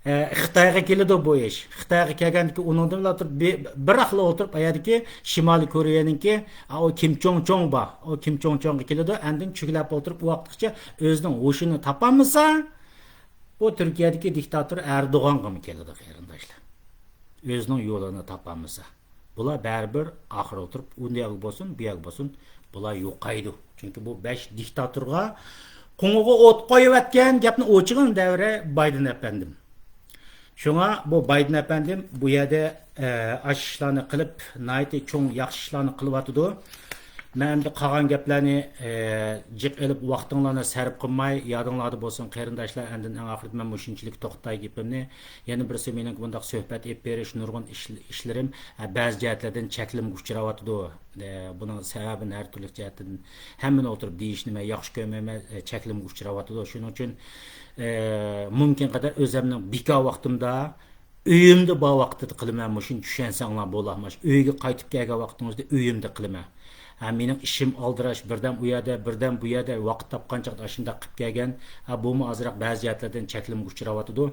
ئە، خىتايغا كېلىدۇ بۇ ئىش. خىتايغا كەلگەندىكى ئۇنىڭدىن بىر، بىر ئاقلا ئولتۇرۇپ، ئايادىكى شىمالىي كورېيەنىڭكى، ئا، ئۇ كىم چوڭ چوڭ بار. ئۇ كىم چوڭ چوڭغا كېلىدۇ. ئاندىن چۈگىلەپ ئولتۇرۇپ، ئۇ ۋاقىتقىچە ئۆزىنىڭ ھوشىنى تاپالمىسا، بۇ تۈركىيەدىكى دىكتاتور ئەردوغانغىمۇ كېلىدۇ، قېرىنداشلار. ئۆزىنىڭ يولىنى تاپالمىسا. بۇلار بەرىبىر ئاخىر ئولتۇرۇپ، ئۇ يەرگە بولسۇن، بۇ يەرگە بولسۇن، بۇلار يوقايدۇ. چۈنكى بۇ بەش دىكتاتورغا قوڭىغا ئوت قويۇۋەتكەن گەپنى ئوچۇقىنى دەۋرە بايدېن ئەپەندىم. شۇڭا بۇ بايدېن ئەپەندىم بۇ يەردە، ئە، ئاشۇ ئىشلارنى قىلىپ، ناھايىتى چوڭ ياخشى ئىشلارنى قىلىۋاتىدۇ. مەن ئەمدى قالغان گەپلەرنى، ئە، جىق ئېلىپ، ۋاقتىڭلارنى سەرپ قىلماي، يادىڭلاردا بولسۇن، قېرىنداشلار، ئاندىن ئەڭ ئاخىرىدا مەن مۇشۇنچىلىك توختىتاي گېپىمنى. يەنە بىرسى، مېنىڭ بۇنداق سۆھبەت ئېلىپ بېرىش، نۇرغۇن ئىش-، ئىشلىرىم، ئە، بەزى جەھەتلەردىن چەكلىمىگە ئۇچراۋاتىدۇ. ئە، بۇنىڭ سەۋەبىنى ھەر تۈرلۈك جەھەتتىن ھەممىنى ئولتۇرۇپ دېيىشنى مەن ياخشى كۆرمەيمەن، ئە، چەكلىمىگە ئۇچراۋاتىدۇ. شۇنىڭ ئۈچۈن، ئە، مۇمكىن قەدەر ئۆزۈمنىڭ بىكار ۋاقتىمدا ئۆيۈمدە بار ۋاقتىدا قىلىمەن، مۇشۇنى چۈشەنسەڭلار بولاماش. ئۆيگە قايتىپ كەلگەن ۋاقتىڭىزدا ئۆيۈمدە قىلىمەن. ھە، مېنىڭ ئىشىم ئالدىراش، بىردەم ئۇ يەردە، بىردەم بۇ يەردە، ۋاقىت تاپقان چاغدا ئاشۇنداق قىلىپ كەلگەن. ھە، بۇمۇ ئازراق بەزى جەھەتلەردىن چەكلىمىگە ئۇچراۋاتىدۇ.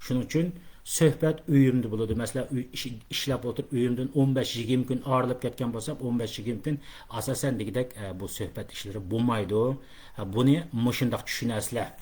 شۇنىڭ ئۈچۈن سۆھبەت ئۆيۈمدە بولىدۇ. مەسىلەن، ئۆي، ئىش، ئىشلەپ ئولتۇرۇپ، ئۆيۈمدىن ئون بەش يىگىرمە كۈن ئايرىلىپ كەتكەن بولسام، ئون بەش يىگىرمە كۈن ئاساسەن دېگۈدەك، ئە، بۇ سۆھبەت ئىشلىرى بولمايدۇ. ئە، بۇنى مۇشۇنداق چۈشىنەسىلەر.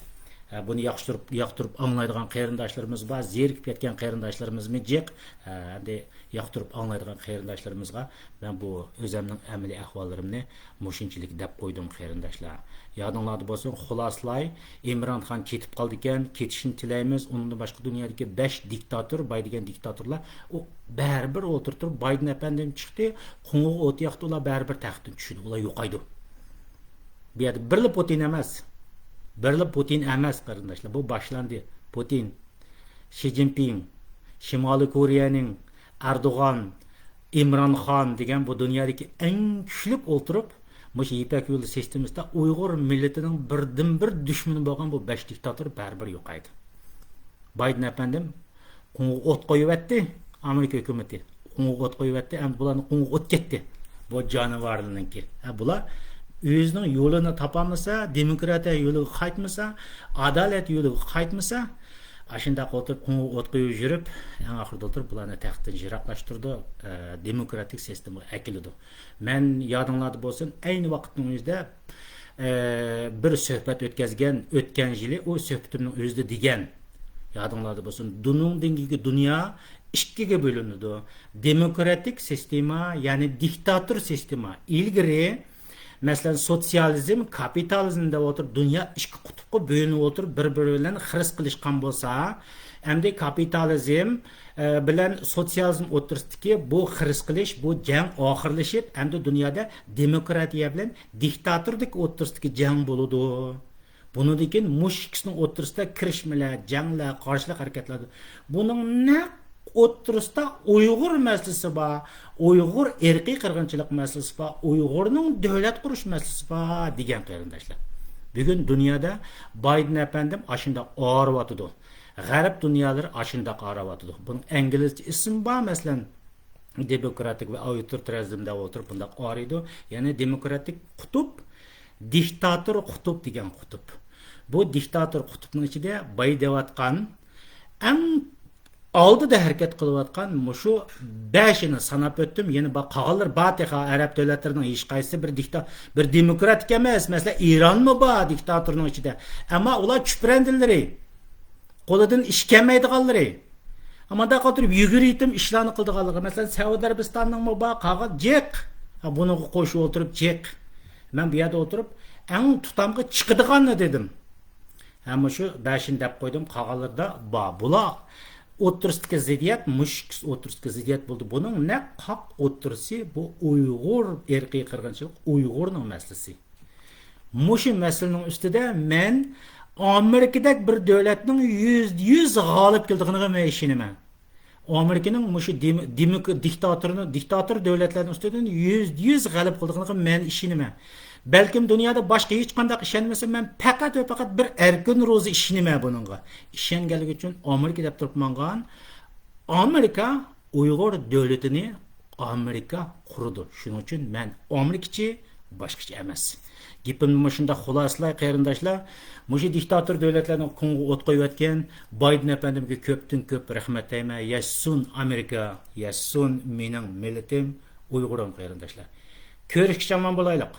ئە، بۇنى ياقتۇرۇپ، ياقتۇرۇپ ئاڭلايدىغان قېرىنداشلىرىمىز بار، زېرىكىپ كەتكەن قېرىنداشلىرىمىزمۇ جىق. ئە، ئەمدى ياقتۇرۇپ ئاڭلايدىغان قېرىنداشلىرىمىزغا مەن بۇ ئۆزەمنىڭ ئەمەلىي ئەھۋاللىرىمنى مۇشۇنچىلىك دەپ قويدۇم، قېرىنداشلار. يادىڭلاردا بولسۇن، خۇلاسىلاي، ئىمران خان كېتىپ قالدىكەن، كېتىشىنى تىلەيمىز. ئۇنىڭدىن باشقا دۇنيادىكى بەش دىكتاتور، باي دېگەن دىكتاتورلار، ئۇ بەرىبىر ئولتۇرۇپ تۇرۇپ، بايدېن ئەپەندىم چىقتى، قوڭغۇغا ئوت ياقتى، ئۇلار بەرىبىر تەختتىن چۈشىدۇ، ئۇلار يوقايدۇ. بۇ يەردە بىرلا پۇتىن ئەمەس، بىرلا پۇتىن ئەمەس، قېرىنداشلار، بۇ باشلاندى. پۇتىن، شى جىنپىڭ، شىمالىي كورېيەنىڭ ئەردوغان، ئىمران خان دېگەن بۇ دۇنيادىكى ئەڭ كۈچلۈك ئولتۇرۇپ، مۇشۇ يىپەك يولى سىستېمىسىدا ئۇيغۇر مىللىتىنىڭ بىردىنبىر دۈشمىنى بولغان بۇ بەش دىكتاتور بەرىبىر يوقايدۇ. بايدېن ئەپەندىم قوڭغۇغا ئوت قويۇۋەتتى، ئامېرىكا ھۆكۈمىتى قوڭغۇغا ئوت قويۇۋەتتى، ئەمدى بۇلارنى قوڭغۇغا ئوت كەتتى. بۇ جانىۋارلارنىڭكى. ھە، بۇلار ئۆزىنىڭ يولىنى تاپالمىسا، دېموكراتىيە يولىغا قايتمىسا، ئادالەت يولىغا قايتمىسا، ئاشۇنداق ئولتۇرۇپ قوڭغۇغا ئوت قويۇپ يۈرۈپ، ئەڭ ئاخىرىدا ئولتۇرۇپ بۇلارنى تەختتىن يىراقلاشتۇرىدۇ، ئە، دېموكراتىك سىستېمىغا ئەكېلىدۇ. مەن يادىڭلاردا بولسۇن، ئەينى ۋاقىتنىڭ ئۆزىدە، ئە، بىر سۆھبەت ئۆتكەزگەن، ئۆتكەن يىلى ئۇ سۆھبىتىمنىڭ ئۆزىدە دېگەن، يادىڭلاردا بولسۇن، دۇنىڭدىن كېيىنكى دۇنيا ئىككىگە بۆلۈنىدۇ. دېموكراتىك سىستېما، يەنى دىكتاتور سىستېما. ئىلگىرى، مەسىلەن، سوتسىيالىزم، كاپىتالىزم دەپ ئولتۇرۇپ، دۇنيا ئىككى قۇتۇپقا بۆلۈنۈپ ئولتۇرۇپ، بىر-بىرى بىلەن خىرىس قىلىشقان بولسا، ئەمدى كاپىتالىزم، ئە، بىلەن سوتسىيالىزم ئوتتۇرىسىدىكى بۇ خىرىس قىلىش، بۇ جەڭ ئاخىرلىشىپ، ئەمدى دۇنيادا دېموكراتىيە بىلەن دىكتاتوردىكى ئوتتۇرىسىدىكى جەڭ بولىدۇ. بۇنىڭدىن كېيىن مۇشۇ ئىككىسىنىڭ ئوتتۇرىسىدا كىرىشمىلەر، جەڭلەر، قارشىلىق ھەرىكەتلەر. بۇنىڭ نەق ئوتتۇرىسىدا ئۇيغۇر مەسىلىسى بار، ئۇيغۇر ئىرقىي قىرغىنچىلىق مەسىلىسى بار، ئۇيغۇرنىڭ دۆلەت قۇرۇش مەسىلىسى بار دېگەن، قېرىنداشلار. بۈگۈن دۇنيادا بايدېن ئەپەندىم ئاشۇنداق ئاغرىۋاتىدۇ. غەرب دۇنيالىرى ئاشۇنداق ئاغرىۋاتىدۇ. بۇنىڭ ئىنگلىزچە ئىسمى بار، مەسىلەن، دېموكراتىك ۋە ئاۋتورىتارىزم دەپ ئولتۇرۇپ بۇنداق ئاغرىيدۇ. يەنى دېموكراتىك قۇتۇپ، دىكتاتور قۇتۇپ دېگەن قۇتۇپ. بۇ دىكتاتور قۇتۇپنىڭ ئىچىدە باي دەۋاتقان، ئەڭ ئالدىدا ھەرىكەت قىلىۋاتقان مۇشۇ بەشىنى ساناپ ئۆتتۈم. يەنە با-، قالغانلىرى بار تېخى، ئەرەب دۆلەتلىرىنىڭ ھېچقايسىسى بىر دىكتا-، بىر دېموكراتىك ئەمەس. مەسىلەن، ئىرانمۇ بار دىكتاتورنىڭ ئىچىدە. ئەمما ئۇلار چۈپرەندىلىرى، قولىدىن ئىش كەلمەيدىغانلىرى. مۇنداق ئولتۇرۇپ يۈگۈرۈۋېتىپ ئىشلارنى قىلىدىغانلىقى، مەسىلەن، سەئۇدى ئەرەبىستاننىڭمۇ بار، قالغان جىق. ھە، بۇنىڭغا قوشۇپ ئولتۇرۇپ جىق. مەن بۇ يەردە ئولتۇرۇپ ئەڭ تۇتامغا چىقىدىغاننى دېدىم. ھە، مۇشۇ بەشىنى دەپ قويدۇم، قالغانلىرىدا بار. بۇلار ئوتتۇرىسىدىكى زىددىيەت، مۇشۇ ئىككىسى ئوتتۇرىسىدىكى زىددىيەت بولدى. بۇنىڭ نەق ھەق ئوتتۇرىسى بۇ ئۇيغۇر ئىرقىي قىرغىنچىلىق، ئۇيغۇرنىڭ مەسىلىسى. مۇشۇ مەسىلىنىڭ ئۈستىدە مەن ئامېرىكىدەك بىر دۆلەتنىڭ يۈزدە يۈز غالىب كېلىدىغىنىغا مەن ئىشىنىمەن. ئامېرىكىنىڭ مۇشۇ دېم-، دېموك-، دىكتاتورنىڭ، دىكتاتور دۆلەتلەرنىڭ ئۈستىدىن يۈزدە يۈز غەلىبە قىلىدىغىنىغا مەن ئىشىنىمەن. بەلكىم دۇنيادا باشقا ھېچقانداق ئىشەنمىسە، مەن پەقەت ۋە پەقەت بىر ئەركىن روزى ئىشىنىمەن بۇنىڭغا. ئىشەنگەنلىكى ئۈچۈن ئامېرىكا دەپ تۇرۇپ ماڭغان. ئامېرىكا ئۇيغۇر دۆلىتىنى ئامېرىكا قۇرىدۇ. شۇنىڭ ئۈچۈن مەن ئامېرىكىچى، باشقىچە ئەمەس. گېپىمنى مۇشۇنداق خۇلاسىلاي، قېرىنداشلار. مۇشۇ دىكتاتور دۆلەتلەرنىڭ قوڭغۇغا ئوت قويۇۋەتكەن بايدېن ئەپەندىمگە كۆپتىن كۆپ رەھمەت دەيمەن. ياشىسۇن ئامېرىكا، ياشىسۇن مېنىڭ مىللىتىم ئۇيغۇرۇم، قېرىنداشلار. كۆرۈشكىچە ئامان بولايلۇق.